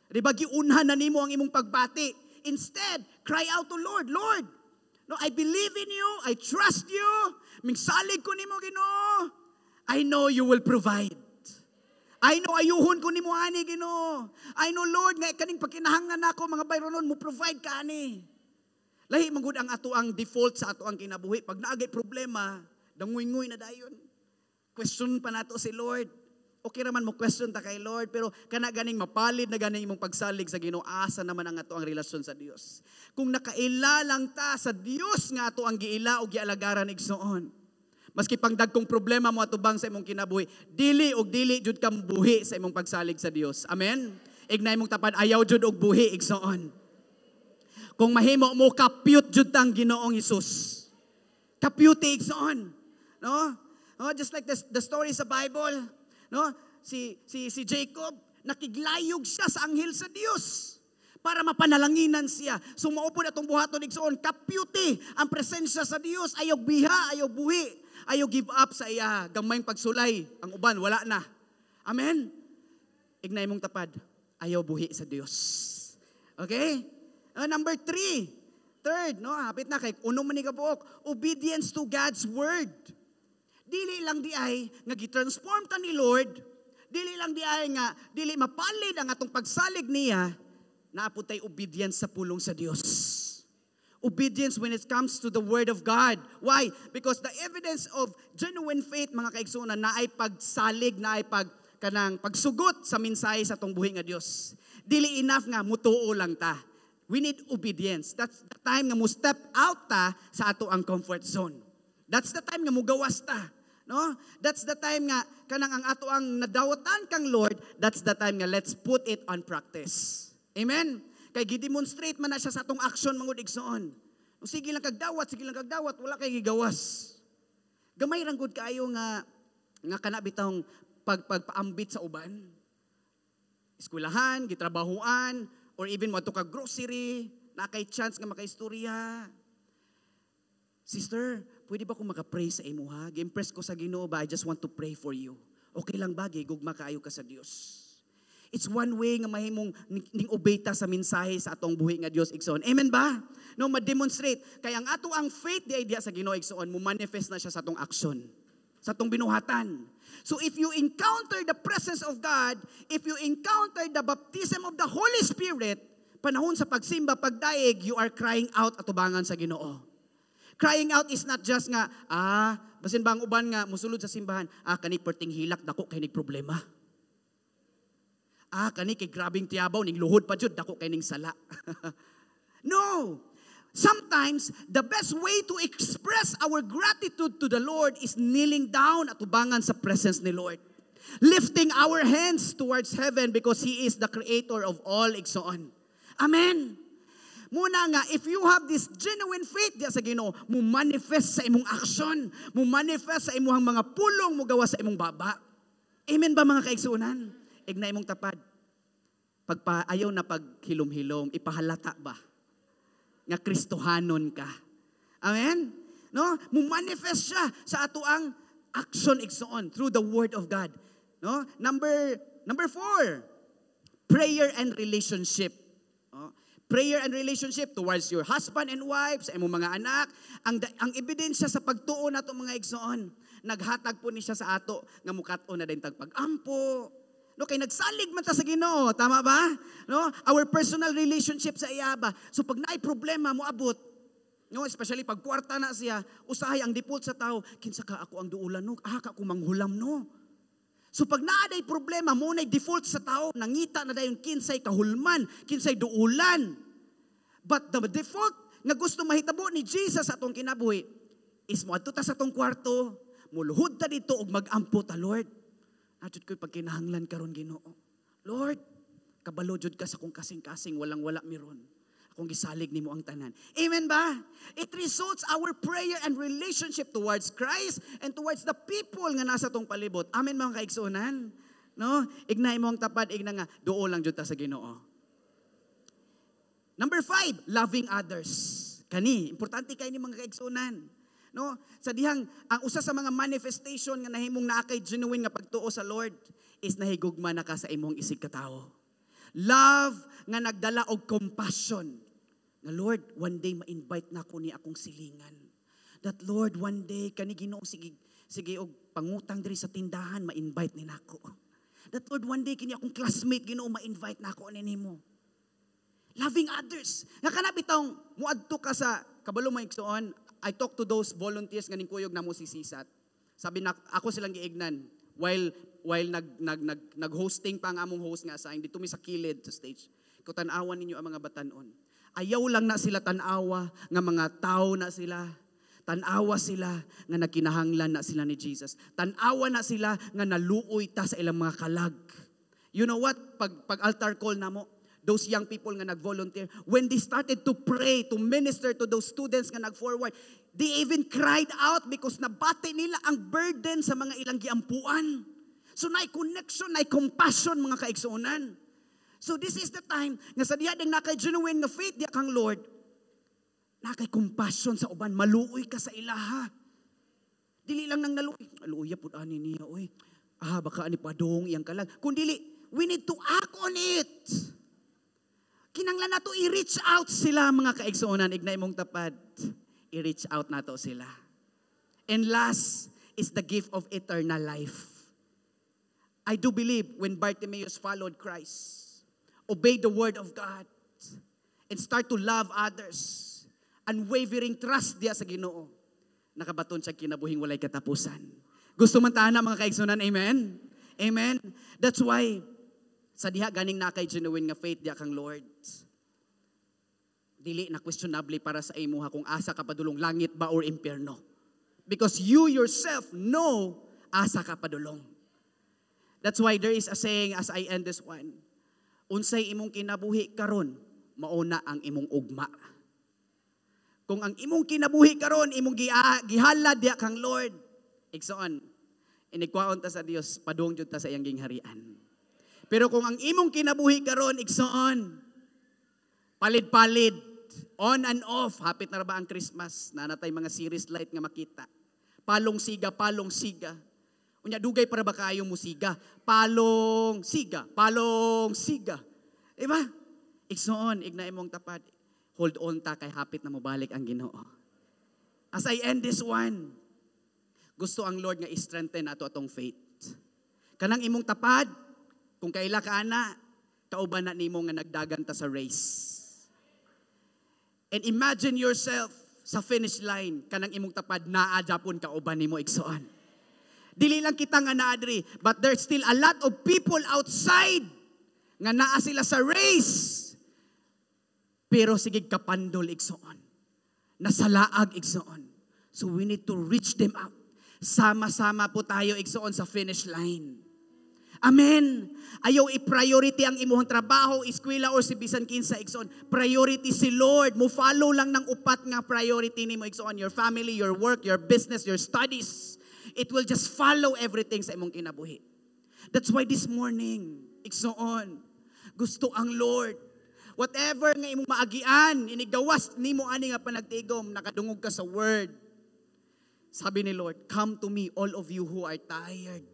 Di ba giunhan na nimo ang imong pagbati? Instead, cry out to Lord, "Lord, no, I believe in you, I trust you. Mingsalig ko nimo, Ginoo. I know you will provide. I know ayuhon ko nimo ani, Ginoo. I know, Lord, nga kaning pagkinahanglan nako mga bayronon mo provide ka ani." Lahi man gud ang ato ang default sa ato ang kinabuhi. Pag naagay problema, danguy-nguy na dayon. Question pa nato si Lord. Okay raman mo question ta kay Lord, pero kana ganing mapalid na ganing imong pagsalig sa Ginoo, asa naman ang ato ang relasyon sa Dios? Kung nakaila lang ta sa Dios nga ato ang giila o gialagaran, igsoon. Maski pang dagkong problema mo atubang sa imong kinabuhi, dili og dili jud ka buhi sa imong pagsalig sa Dios. Amen. Ignay mong tapad, ayaw jud og buhi, igsoon. Kung mahimo mo, kapyut jud tang Ginoong Hesus. Kapyuti, igsoon. No? No, just like the story sa Bible, no? Si Jacob, nakiglayog siya sa anghel sa Dios para mapanalanginan siya. So mao pod atong buhaton, igsoon, kapyuti ang presensya sa Dios, ayaw biha, ayaw buhi, ayaw give up sa iya gamayng pagsulay, ang uban wala na. Amen. Ignay mong tapad, ayaw buhi sa Dios. Okay? Number three, third, no, hapit na kay uno man ni kabuok, obedience to God's word. Dili lang di ay nga gi-transform ta ni Lord, dili lang di ay nga dili mapalid ang atong pagsalig niya, naa pod tay obedience sa pulong sa Dios. Obedience when it comes to the word of God. Why? Because the evidence of genuine faith, mga kaigsuonan, naay pagsalig, naay pag kanang pagsugot sa mensahe sa atong buhi nga Dios. Dili enough nga mutuo lang ta. We need obedience. That's the time nga mo step out ta sa ato ang comfort zone. That's the time nga mugawas ta. No? That's the time nga kanang ang ato ang nadawatan kang Lord, that's the time nga let's put it on practice. Amen? Kay gi-demonstrate man na siya sa atong action, mga igsoon. Sige lang kagdawat, sige lang kagdawat, wala kay gigawas. Gamay rang gud kaayo nga nga kana bitawng pagpaambit sa uban. Eskwelahan, gitrabahuan, or even mo ka grocery, na kay chance nga makaistorya. "Sister, pwede ba ko maka-pray sa imo ha? Gi-impress ko sa Ginoo ba, I just want to pray for you. Okay lang ba, gigugma kaayo ka sa Dios." It's one way nga mahimong ning obey ta sa mensahe sa atong buhi nga Dios, igsoon. Amen ba? No, ma-demonstrate. Kaya ang ato ang faith di idea sa Ginoo, igsoon, mo manifest na siya sa atong action, sa atong binuhatan. So if you encounter the presence of God, if you encounter the baptism of the Holy Spirit, panahon sa pagsimba, pagdayeg, you are crying out atubangan sa Ginoo. Crying out is not just nga, basin ba ang uban nga musulod sa simbahan, "Ah, kani perting hilak, dako kay ning problema. Ah, kani kay grabing tiyabaw, ning luhod pa jud, dako kay ning sala." No. Sometimes, the best way to express our gratitude to the Lord is kneeling down at ubangan sa presence ni Lord. Lifting our hands towards heaven because He is the creator of all, igsoon. Amen. Muna nga, if you have this genuine faith diya sa Ginoo, mo manifest sa imong action, mo manifest sa imong mga pulong, mo gawa sa imong baba. Amen ba, mga kaigsuonan? Igna imong tapad. Pagpa ayaw na paghilom-hilom, ipahalata ba nga Kristohanon ka. Amen? No? Mo manifest siya sa ato ang action, igsoon, through the word of God. No? Number four, prayer and relationship. No? Prayer and relationship towards your husband and wife, sa imong mga anak. Ang ebidensya sa pagtuo nato, mga igsoon, naghatag po ni siya sa ato nga mukat-on na din tag pag-ampo. No, kay nagsalig man ta sa Ginoo, tama ba? No? Our personal relationship sa iya ba. So pag naay problema mo abot, no, especially pag kwarta na siya, usahay ang default sa tao, "Kinsa ka ako ang duulan, no? Ah, ka ako manghulam, no?" So pag naaday problema, mo na'y default sa tao, nangita na dayon kinsay kahulman, kinsay duulan. But the default nga gusto mahitabo ni Jesus sa atong kinabuhi is moadto ta sa atong kwarto, muluhod ta dito ug mag-ampo ta, "Lord, naa jud ko'y pagkinahanglan karon, Ginoo. Lord, kabalo jud ka sa kong kasing-kasing, walang-wala miron. Akong gisalig nimo ang tanan." Amen ba? It results our prayer and relationship towards Christ and towards the people nga nasa tong palibot. Amen, mga kaigsuonan? No? Ignay mo ang tapad, igna nga, duol lang jud ta sa Ginoo. Number five, loving others. Kani, importante kay ni, mga kaigsuonan. No? Sa dihang ang usa sa mga manifestation nga nahimong naa kay genuine nga pagtuo sa Lord is nahigugma na ka sa imong isig katawo. Love nga nagdala og compassion. Nga, "Lord, one day ma-invite na ko ni akong silingan. That Lord, one day kani Ginoo sige sige og pangutang diri sa tindahan, ma-invite ni nako. That Lord, one day kini akong classmate, Ginoo, ma-invite nako ni nimo." Loving others. Nga kana bitawng muadto ka sa kabalo mo, igsoon, I talk to those volunteers nga ning kuyog namo si Sisat. Sabi na ako silang giignan while while nag nag nag nag-hosting pa ang among host nga assign dito mi sa kilid sa stage. Ko, "Tan-awan ninyo ang mga batanon. Ayaw lang na sila tan-awa nga mga tao na sila. Tan-awa sila nga nagkinahanglan na sila ni Jesus. Tan-awa na sila nga naluoy ta sa ilang mga kalag." You know what? Pag altar call namo, those young people nga nag-volunteer, when they started to pray, to minister to those students nga nag-forward, they even cried out because nabati nila ang burden sa mga ilang giampuan. So naay connection, naay compassion, mga kaigsuonan. So this is the time nga sa diha ding naa kay genuine nga faith diha kang Lord, naa kay compassion sa uban, maluoy ka sa ilaha. Dili lang nang naluoy, "Luoya pud ani niya oy. Ah, baka ani padong iyang kalag." Kung dili, we need to act on it. Kinanglan nato i-reach out sila, mga kaigsuonan, igna imong tapad. I-reach out nato sila. And last is the gift of eternal life. I do believe when Bartimaeus followed Christ, obeyed the word of God, and start to love others, unwavering trust diya sa Ginoo, nakabaton siya kinabuhing walay katapusan. Gusto man ta ana, mga kaigsuonan, amen? Amen? That's why, sa diha ganing naa kay genuine nga faith diya kang Lord, dili na questionable para sa imuha kung asa ka padulong, langit ba or impyerno. Because you yourself know asa ka padulong. That's why there is a saying as I end this one. Unsay imong kinabuhi karon, mauna ang imong ugma. Kung ang imong kinabuhi karon, imong gihalad diya kang Lord, igsoon, inigkwaon ta sa Dios, padung jud ta sa iyang gingharian. Pero kung ang imong kinabuhi karon, igsoon, palid-palid, on and off, hapit na ra ba ang Christmas, naa na tay mga series light nga makita. Palong siga, palong siga. Unya dugay para ba kaayo musiga? Palong siga, palong siga. Diba? Igsoon, igna imong tapad. Hold on ta kay hapit na mobalik ang Ginoo. As I end this one, gusto ang Lord nga i-strengthen ato atong faith. Kanang imong tapad, kung kaila ka ana, kauban na nimo nga nagdagan ta sa race. And imagine yourself sa finish line, kanang imong tapad naa japon kauban nimo, igsoon. Dili lang kita nga naa diri, but there's still a lot of people outside nga naa sila sa race. Pero sige kapandol, igsoon. Nasalaag, igsoon. So we need to reach them out. Sama-sama po tayo, igsoon, sa finish line. Amen. Ayaw i-priority ang imuhang trabaho, eskwela or si bisan kinsa, igsoon. Priority si Lord. Mo follow lang ng upat nga priority nimo, igsoon. Your family, your work, your business, your studies. It will just follow everything sa imong kinabuhi. That's why this morning, igsoon, gusto ang Lord whatever nga imong maagian, inigawas nimo ani nga panagtigom, nakadungog ka sa word. Sabi ni Lord, "Come to me, all of you who are tired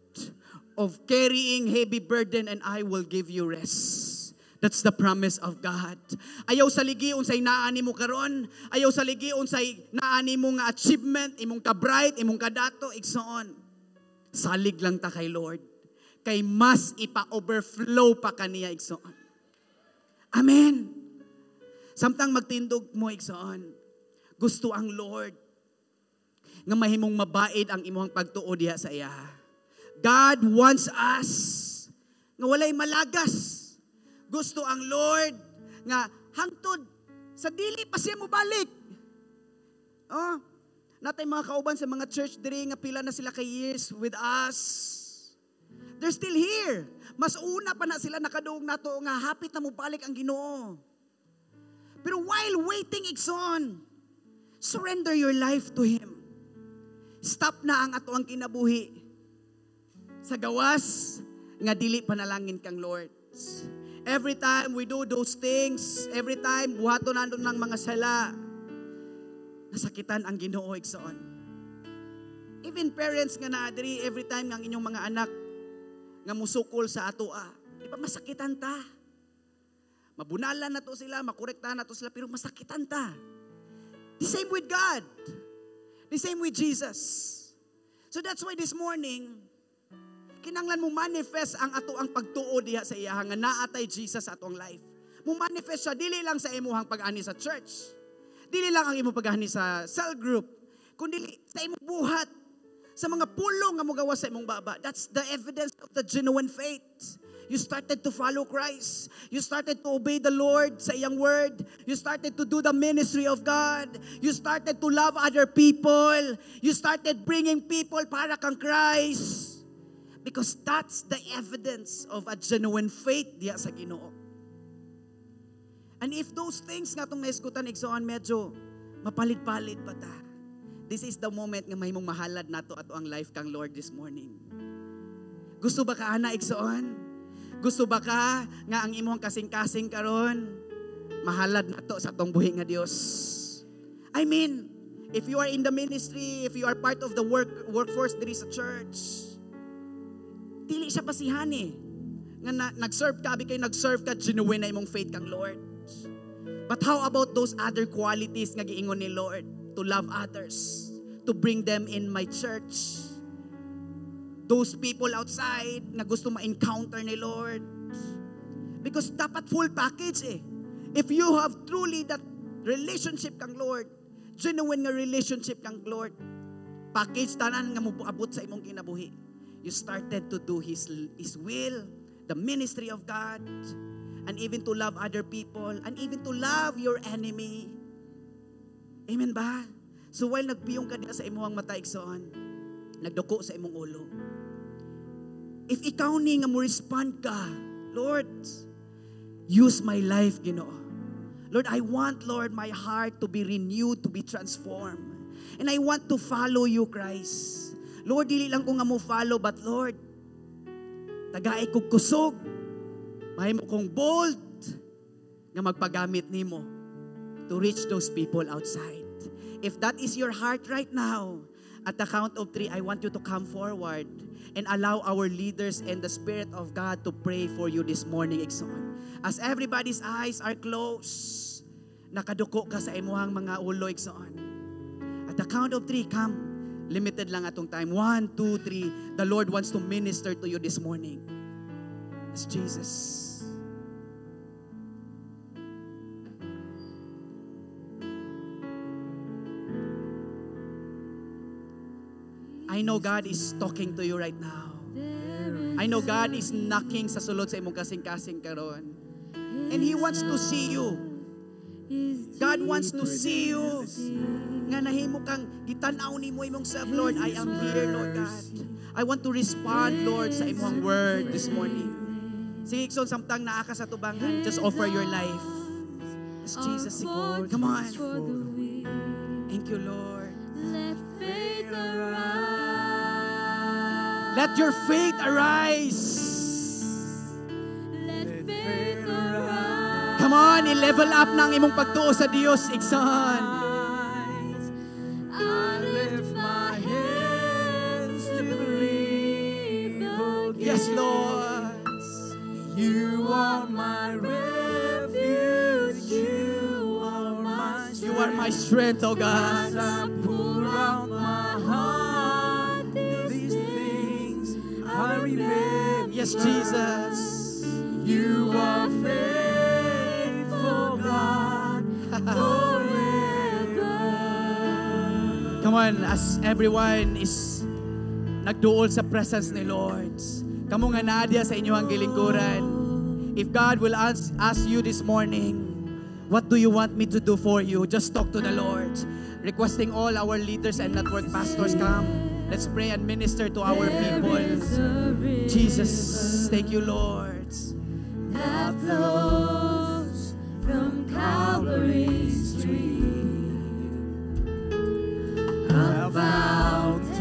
of carrying heavy burden, and I will give you rest." That's the promise of God. Ayaw saligi unsay naa nimo karon, ayaw saligi unsay naa nimo nga achievement, imong ka-bright, imong kadato, igsoon. Salig lang ta kay Lord. Kay mas ipa-overflow pa kaniya, igsoon. Amen. Samtang magtindog mo, igsoon, gusto ang Lord nga mahimong mabaid ang imong pagtuo diha sa iya. God wants us nga walay malagas. Gusto ang Lord nga hangtod sa dili pa siya mobalik. Oh, naa tay mga kauban sa mga church diri nga pila na sila ka years with us. They're still here. Mas una pa na sila nakadungog nato nga hapit na mobalik ang Ginoo. Pero while waiting, igsoon, surrender your life to Him. Stop na ang ato ang kinabuhi sa gawas nga dili panalangin kang Lord. Every time we do those things, every time buhaton nato ng mga sala, nasakitan ang Ginoo, igsoon. Even parents nga naa diri, every time nga ang inyong mga anak nga musukol sa atoa, di ba masakitan ta? Mabunalan na to sila, makorektahan na to sila, pero masakitan ta. The same with God. The same with Jesus. So that's why this morning, kinanglan mo manifest ang ato ang pagtuo diha sa iya nga naa tay Jesus sa atong life. Mo manifest siya dili lang sa imuhang pag-ani sa church. Dili lang ang imong pag-ani sa cell group, kundi sa imong buhat, sa mga pulong nga mogawas sa imong baba. That's the evidence of the genuine faith. You started to follow Christ. You started to obey the Lord sa iyang word. You started to do the ministry of God. You started to love other people. You started bringing people para kang Christ. Because that's the evidence of a genuine faith diya sa Ginoo. And if those things nga atong nahisgutan, igsoon, medyo mapalit-palit pa ta. This is the moment nga mahimong mahalad nato ato ang life kang Lord this morning. Gusto ba ka ana, igsoon? Gusto ba ka nga ang imong kasing-kasing karon mahalad nato sa atong buhi nga Dios? I mean, if you are in the ministry, if you are part of the workforce diri sa church, dili siya basihan eh. Nga nag-serve ka, abi kay nag-serve ka, genuine na imong faith kang Lord. But how about those other qualities nga giingon ni Lord? To love others, to bring them in my church. Those people outside na gusto ma-encounter ni Lord. Because dapat full package eh. If you have truly that relationship kang Lord, genuine nga relationship kang Lord, package tanan nga moabot sa imong kinabuhi. You started to do His will, the ministry of God, and even to love other people, and even to love your enemy. Amen ba? So while nagpiyong ka diha sa imong mata, igsoon, nagduko sa imong ulo. If ikaw ni nga mo respond ka, Lord, use my life, Ginoo. Lord, I want, Lord, my heart to be renewed, to be transformed. And I want to follow you, Christ. Lord, dili lang ko nga mo follow, but Lord, tagay kog kusog, mahimo kong bold nga magpagamit nimo to reach those people outside. If that is your heart right now, at the count of 3, I want you to come forward and allow our leaders and the Spirit of God to pray for you this morning, igsoon. As everybody's eyes are closed, nakaduko ka sa imuhang mga ulo, igsoon. At the count of 3, come. Limited lang atong time. 1, 2, 3. The Lord wants to minister to you this morning. It's Jesus. I know God is talking to you right now. I know God is knocking sa sulod sa imong kasing-kasing karon. And He wants to see you. God wants to see you. Nga nahimo kang gitan-aw nimo imong self, Lord, I am here, Lord God. I want to respond, Lord, sa imong word this morning. Sige, igsoon, samtang naa ka sa tubangan, just offer your life. It's Jesus. Come on. Thank you, Lord. Let faith arise. Let your faith arise. Let faith arise. Come on, i-level up ng imong pagtuo sa Dios, igsoon. I lift my hands to believe again. Yes, Lord. You are my refuge. You are my strength. You are my strength, oh God. As I pour out my heart, these things I remember. Yes, Jesus. You are faithful, God, forever. Come on, as everyone is nagduol sa presence ni Lord, kamo nga naa diha sa inyong gilingkuran, if God will ask you this morning, what do you want me to do for you? Just talk to the Lord. Requesting all our leaders and network pastors, come. Let's pray and minister to our people. Jesus, thank you, Lord. That flows from Calvary's tree. A fountain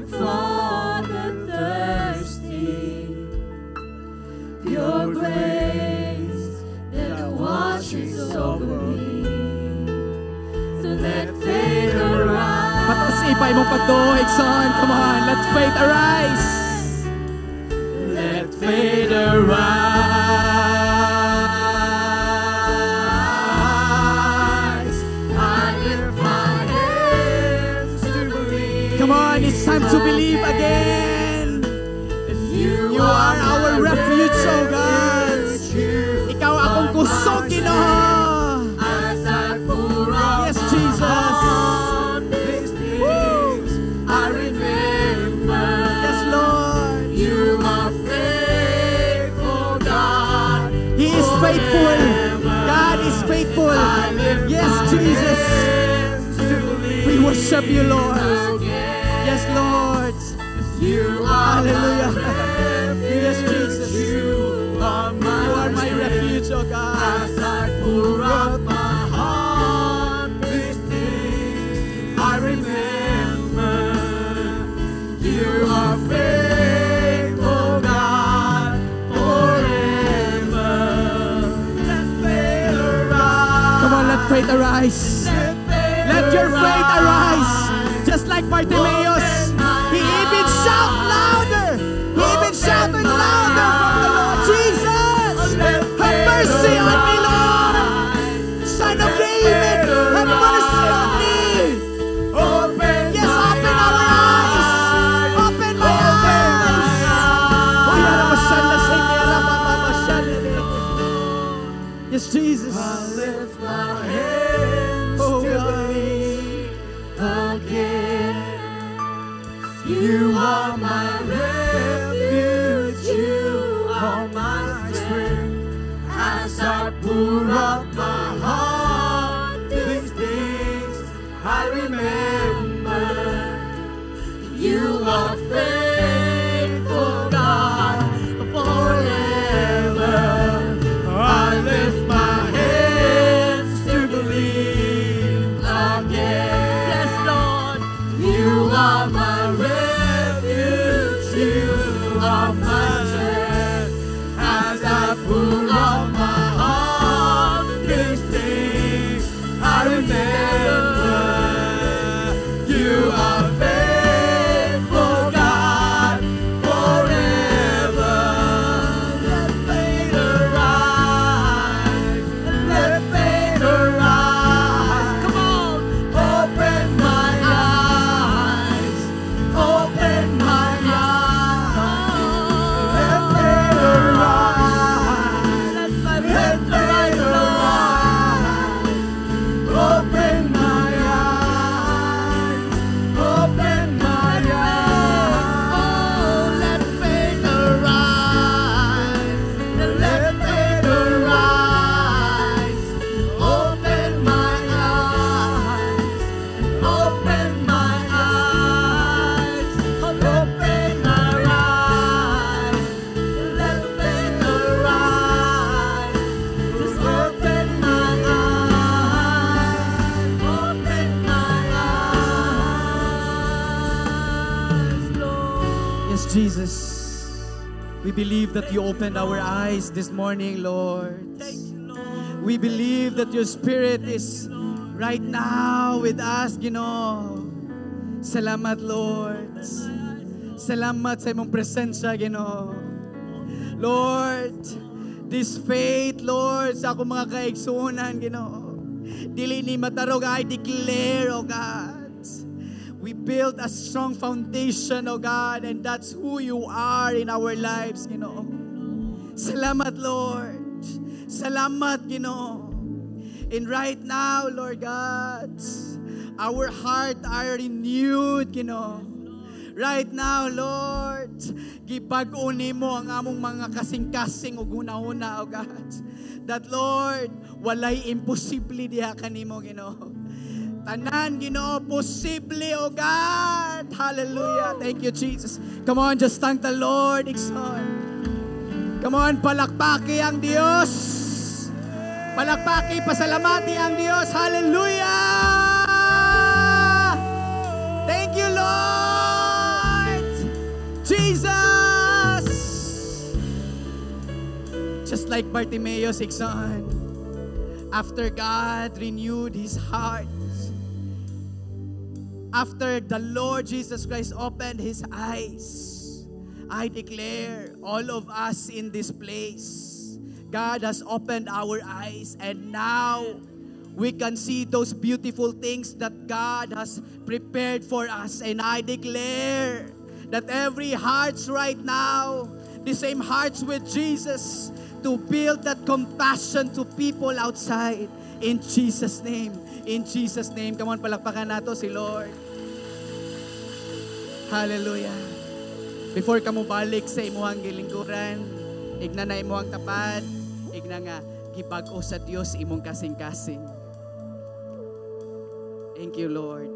for the thirsty. Pure grace that washes over me. So let faith arise. Pataas ipa imong pagtuo, igsoon. Come on, let faith arise. Let faith arise. I lift my hands to believe. Come on, it's time to believe again. You You are our refuge, oh God. Ikaw akong kusog, Ginoo. As I pour out Yes, Jesus. my heart, these things I remember. Yes, Lord. You are faithful, God. He is faithful. God is faithful. I lift Yes, my Jesus. hands to believe We worship you, Lord. again. Yes, Lord. You are Hallelujah. my refuge. Yes, Jesus. You are my, You are my strength. Refuge, oh God. As I pour out my heart, these things I remember. You are faithful, God, forever. Let faith arise. Come on, let faith arise. Let faith Let your faith arise. Just like Bartimaeus. He even shout louder. He even shouted louder from the Lord. "Jesus, have mercy on me, Lord. Son of David, have mercy on me." Open Yes, my open our eyes. Open my eyes. Oh, yara mashala, senyera, mama, mashala. Yes, Jesus. I lift my hands Oh, to God. Believe again. You are my refuge, you are my strength. As I pour out my heart, these things I remember. You are faithful, God, forever. I lift my hands to believe again. Yes, Lord. You are my refuge, you are my strength. As I pour out my heart, these things I remember. You are faithful, God, forever. Let faith arise. Let faith arise. Come on. Open my eyes. Open my eyes. Let faith arise. Let my Let faith arise, faith Lord. Arise. Open my eyes. Open my eyes. Oh, let faith arise. Let faith arise. Open my eyes. Open my eyes. Open my eyes. Let faith arise. Just open my eyes. Open my eyes, Lord. Yes, Jesus. We believe that you opened our eyes this morning, Lord. Thank you, Lord. We believe that your Spirit is right now with us, Ginoo. Salamat, Lord. Salamat sa imong presensya, Ginoo. Lord, this faith, Lord, sa akong mga kaigsuonan, Ginoo. Dili ni matarog, I declare, oh God. We built a strong foundation, oh God, and that's who you are in our lives, Ginoo. Salamat, Lord. Salamat, Ginoo. And right now, Lord God, our heart are renewed, Ginoo. Right now, Lord, gibag-o nimo ang among mga kasing-kasing ug huna-huna, oh God. That, Lord, walay imposible diha kanimo, Ginoo. Tanan, Ginoo, posible, oh God. Hallelujah. Thank you, Jesus. Come on, just thank the Lord, igsoon. Come on, palakpaki ang Diyos. Palakpaki, pasalamati ang Diyos. Hallelujah! Thank you, Lord! Jesus! Just like Bartimaeus, igsoon, after God renewed his heart, after the Lord Jesus Christ opened his eyes, I declare all of us in this place, God has opened our eyes, and now we can see those beautiful things that God has prepared for us. And I declare that every hearts right now, the same hearts with Jesus, to build that compassion to people outside. In Jesus' name. In Jesus' name. Come on, palakpakan nato si Lord. Hallelujah. Before ka mo balik sa imuhang gilingkuran, igna na imuhang tapad, igna nga gibag-o sa Dios imong kasing-kasing. Thank you, Lord.